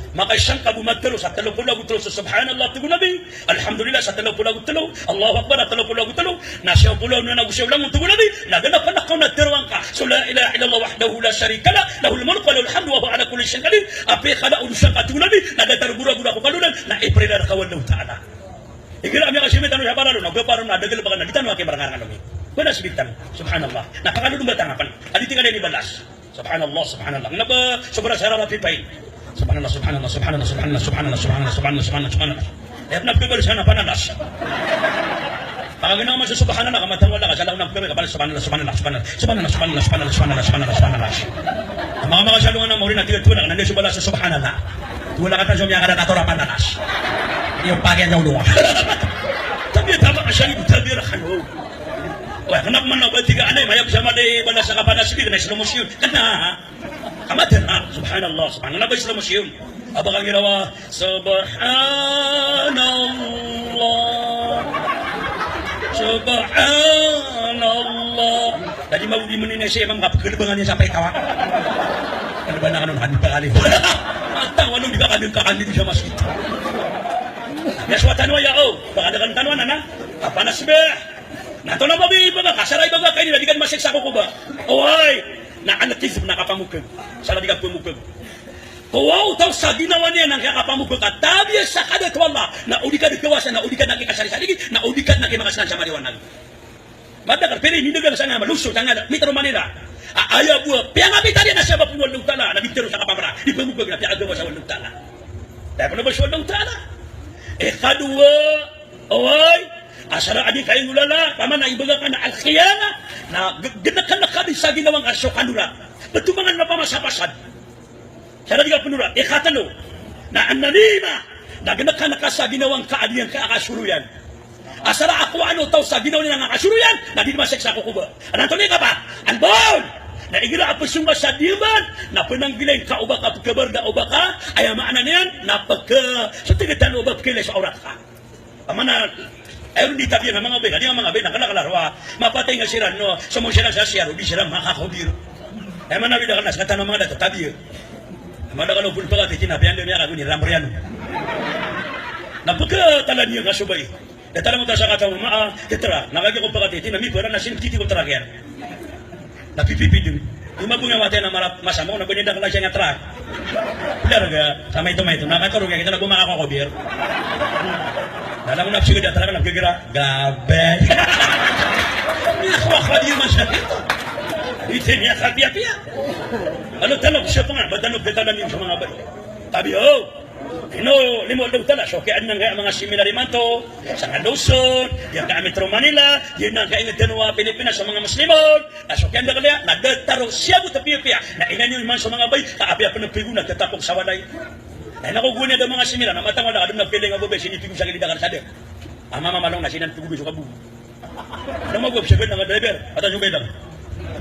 Makaisa ngka bo matlo sa tlo polo ago tlo so subhanallah, tig o Nabi. Alhamdulillah sa tlo polo ago tlo. Allahu Akbar sa tlo polo ago tlo. Na siyaw polo ago niyan ago siyaw langon, tig o Nabi. Na da na pn a kaona tharoa ngka so la ilaha illallah wahdahu la sharika lah, lahul mulku wa lahul hamdu wa huwa ala kulli shay'in qadir. Apiya kala o dosa ngka, tig o Nabi, na datar gora-gora ko kalolan, na iprila rka o Allahu Ta'ala. Igira a miyakasimi tano sa paralo na, o gaparo na, da galebek na, di tano aki marangarangan omi. Phanasbih tano. Subhanallah. Na pakalolomba tano pn. Adi tig a di niyan ibalas. Subhanallah, subhanallah. Kna ba sobra sa rarapipain. Subhanallah, subhanallah, subhanallah. Aya pn a pkhabalas na panalas. Pakagana man so subhanallah, ka matang wala ka sa laon a pkhabalas, subhanallah, subhanallah, subhanallah. Subhanallah, subhanallah, subhanallah. Manga, manga salongan a mawri na tiga tuwa na, na di so balas so subhanallah. Wala ka tan so miyakadataw a panalas. Iyo, pakiyan sa olo. Tabi, tama ka siya, tabi, rakano. Wa, kna pman a ba tig a anay, mayag sa mali, balas sa kaphanasbih, kna slow motion. Kna, ha? Kamatn, ha? Subhanallah, subhanallah, ba slow motion. Aba ka ngirawa, subhanallah. Subhanallah. Tadi mago di mnini si imam ka pkhalbangan iyan sa pay tawa. Khalbangan on, hadi pakali. Matang wala di ka kami, ka kami sa masjid. Aya so tano aya, o. Pakadakelan tano anan a phanasbih. Na antonaa ba i ba ka, asar a i ba ka, kaini na di ka dmasik sa kokoba. Oway. Na al-kidhb, na kapamokag. Asar a di ka pamokag. Kowa o taw sa ginawa niyan a kiyakapamokag ka, tabiya sa kadato o Allah, na o di ka dn kawasa, na o di ka dn aki kasari sa digi, na o di ka dn aki makasnan sa marijuana. Madakl, pira i mindagang sa nga, malusot a nga, Metro Manila. A, aya bo a piyangapita niyan a sabap o Allahu Ta'ala, na di pitharo sa kapamara, di pamokag na piyakagawa sa Allahu Ta'ala. Aya pn a ba so Allahu Ta'ala. Ikadowa, Oway, Asar a di ka ingolala, pamana ibaga ka na al-khiyana, na g-, gnkan ka di sa ginawa ngka so kanora. Ptomangan na pamasapasad. Sa di ka pnora, ikatlo, na an-namima, na gnkan ka sa ginawa ngka a di ngka kasoroyan. Asar a kowaan o taw sa ginawa niyan a kasoroyan, na di masik sa kokoba. Antonaa i kapakay? Al-bawl. Na igira a psong ka sa diyaman, na pnanggilay ngka o ba ka pkhabarda o ba ka, aya maana niyan, na pkha-, so tig tano o ba pkhailay so awrat ka. Pamana, aya ron di tabiya na manga bay, ka di nga manga bay, na kalakala roo a mapatay nga siran, no, so manga siran sa siyar, o di siran makakobir. Aya maana bida ka na, sa katano manga da tabiya. Aya maana ka na opon pagati, tina piyan do miyaka goni, rambriyan. Na pkha talan iyan ka so bay. Da talan mo ta sa katano manga, ah, tetra, na kagi ko pagati, tina mi pera na sin kiti ko tera kiyan. Na pipipi dn. Di mabonga wata na marap, masa mo na bani da kala siya nga trak. Bidar ga, sa maito-maito, na katoro ga kita na gomaka ko kobir. Na alam mo na psigo da trak na pgagira, gabe. Niya ko ako di masa. Ite niya kapiya-piya. Ano tanok siya pa nga, ba tanok kita na niyo sa manga bay. Tabi, oh. Ino, limo daw tala, so kaya nang kaya manga seminar imanto, sa nga Luzon, yan kaya Metro Manila, yan nang kaya nga tanwa Pilipinas, sa manga Muslimon, na so kaya nang kaya, na dataro siya bo tapiya-piya, na inan iyo iman so manga bay, ka apiya pn pigona, tatapok sa walay. Na ina ko goni da manga seminar, na matang wala, adn na piling a babay, sinipigo sa gilid a karsada. Ama mamalong na sinan pigo so kabu. Na mago siya na driver, ata so bay da.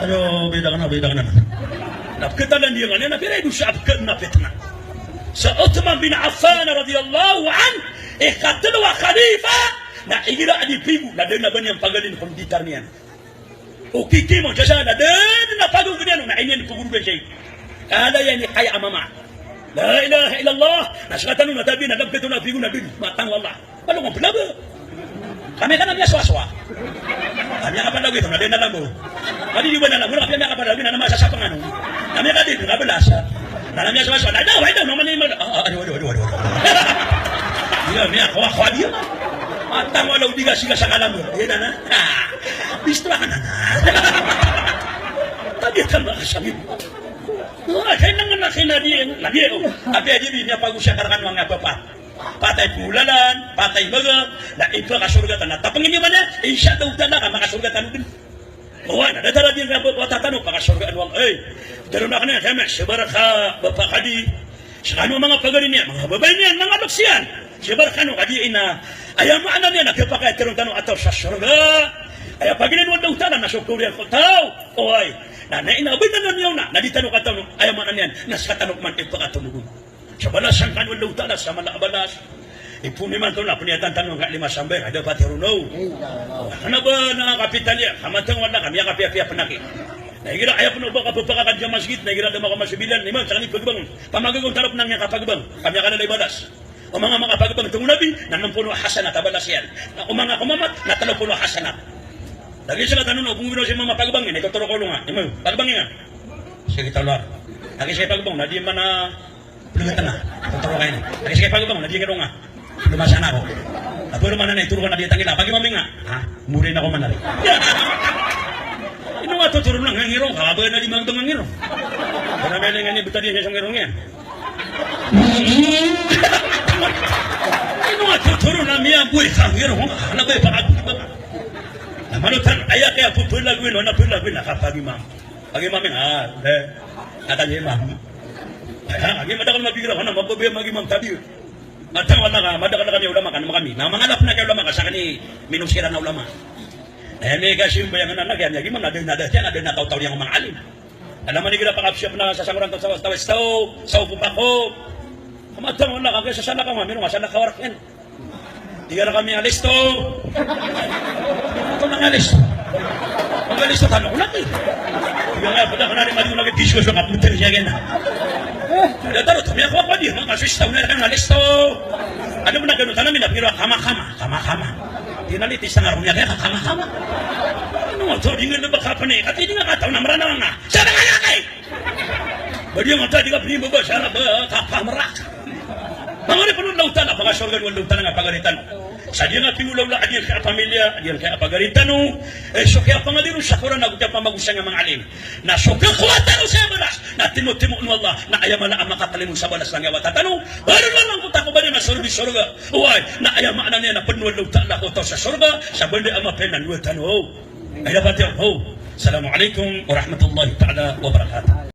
Ayo, bay da ka na, bay da ka na. Na pkatalan iyan nga niyan, na pira i dosa a pkhaadn a pitna. Sa Uthman bin Affan radiyallahu anhu, ikatlo a khalifa, na igira a di pigo, na da dn a ba niyan pagalin ko mditar niyan. O kiki mo, sa sa, na da dn a pagogn iyan, na iniyan pagorogn siya. Kala iyan i kaya a mama. La ilaha illallah. Na ska tano na tabi na da pkhato na pigo na dn. Matang wallah. Malo ko pelabe. Kami ka na miyaswaswa. Kami ka palago ito, na di na lambo. Kami di ba na lambo, kami ka palago, na masa sa pangano. Kami ka di, na belasa. Na miyaswaswa, na daw, ay daw, naman ni mag-, ah, ah, aduh, aduh, aduh, aduh, aduh. Iya, miya, kawa, kawa dia. Matang wallah, di ka siga sa kalambo. Iya na, na. Ah, bistra ka na, na. Tabi ka ba, sabi. Wala, kaya nang anak, kaya na di, na di, oh. Abi, abi, miya, pag-usya, karakan, mga papa. Patay pngolalan, patay mbaga, na ipakasorga tano. Na tapangin iyo man iyan, insha Allahu ta'ala ka makasorga tano dn. Oway, na datar a di nga ba, wata tano, pakasorga tano. Ey, daron akn iyan, kami, sabar ka, Bapa Kadi. Skano a manga pagari niyan, manga babay niyan, manga loks iyan. Sabar kano, Kadi, ina. Aya maana niyan, na kapakay tano a taw sa sorga. Aya pagilay o Allahu ta'ala, na so kawriyan ko taw. Oway, na, na ina, abay na niyan, na, na di tano kataw, aya maana niyan, na ska tano man ipakatonogon. Sa balasan kano o Allahu ta'ala sa mala a balas. Ipoon imanto na pniyatan tano angkai lima sambay, ka da pati ron, o. Kna ba na kapital iyan, ka matang wallah ka miyakapiya-piya pn aki. Na igira aya pn o ba ka pphakakan sa masgit, na igira da makaoma so bilal, na imanto sa kami pagbangon. Pamagaga on tano pn a miyakapagbang, ka miyakalalay balas. O manga makapagbang, tongo nabi, na nm polo a hasanat a balas iyan. Na o manga komamat, na tlo polo a hasanat. Lagid sa tano na, o pngginawa si mama pagbang iyan, itotoro ko longa. Imanto, pagbang iyan. Sige, talo. Lagid sa pagbang, na di man a Plo ka tanga, totoro ka ini. Lagid sa pagbang, na di ka ronga. Plo masa na ko. Apo ron man na itoro ka na di tangila. Pagi mami nga. Ha? Muri na ko man na ri. Ino nga totoro na ngangirong ka, ba na di magbang ngangirong. Ba na mele nga ni betadi sa ngirong iyan. Ino nga totoro na miyaboy ka ngirong. Ana ba ipakagod ba? Na manotan, aya kaya pepelagwin, na pepelagwin, na kapagimam. Pagimam, ha, eh. Kata niya, imam. Ha, agi madakl a mabigr ako na mababaya magimam tabi. Matang wala ka, madakl a kami ulama ka, na makami. Na mangalap na kay ulama ka, sa kani minosiran a ulama. Eh, mi kasimbayang na, na kaya niya, gimam na, da, na, da, na, da, na, taw-taw niyan ko manga alim. Alam man igira pakapsiyap na sasangoran taw sa, taw, taw, taw, taw, pupako. Matang wala ka, kaya sa salakaw, mami, no, salakaw a warak iyan. Tig iyan a kami alisto. Ito na nga alisto. Mag-alisto tano ko lagi. Tig iyan a, pd ako na rin mali ko lagi diskusyon ka, putang ina niyan. Datar oto, miyakowa ko di, manga kaso istaw na rin ka nga alisto. Ano mo na gano, tanam ina, pero kama-kama, kama-kama. Tinalitis na nga ron niya, kaya kama-kama. Ano nga to, di nga na ba kapani, kati di nga kataw na maranaw nga. Sana nga laki! Ba di nga ta, di ka pinibaba, sana ba, kapamrak. Manga oripn o Allahu Ta'ala, pakasorgaan o Allahu Ta'ala angka pagari tano. Sa di nga pingolawla a di nga kiyapamilya, a di nga kiyapagari tano, eh, so kiyapangadi ron sa Qur'an ago kiyapamagosay a manga alim. Na so kakowa tano sa balas, na timotimo o Allah, na aya mala a makatalimoon sa balas na giya wata tano, balas na langkota ko ba di na sorbi sorga. Oway, na aya maana niyan na pd o Allahu Ta'ala ko taw sa sorga, sa banda a mapiya na niyan tano. Aya pati ako. Assalamu alaikum warahmatullahi ta'ala wabarakatuh.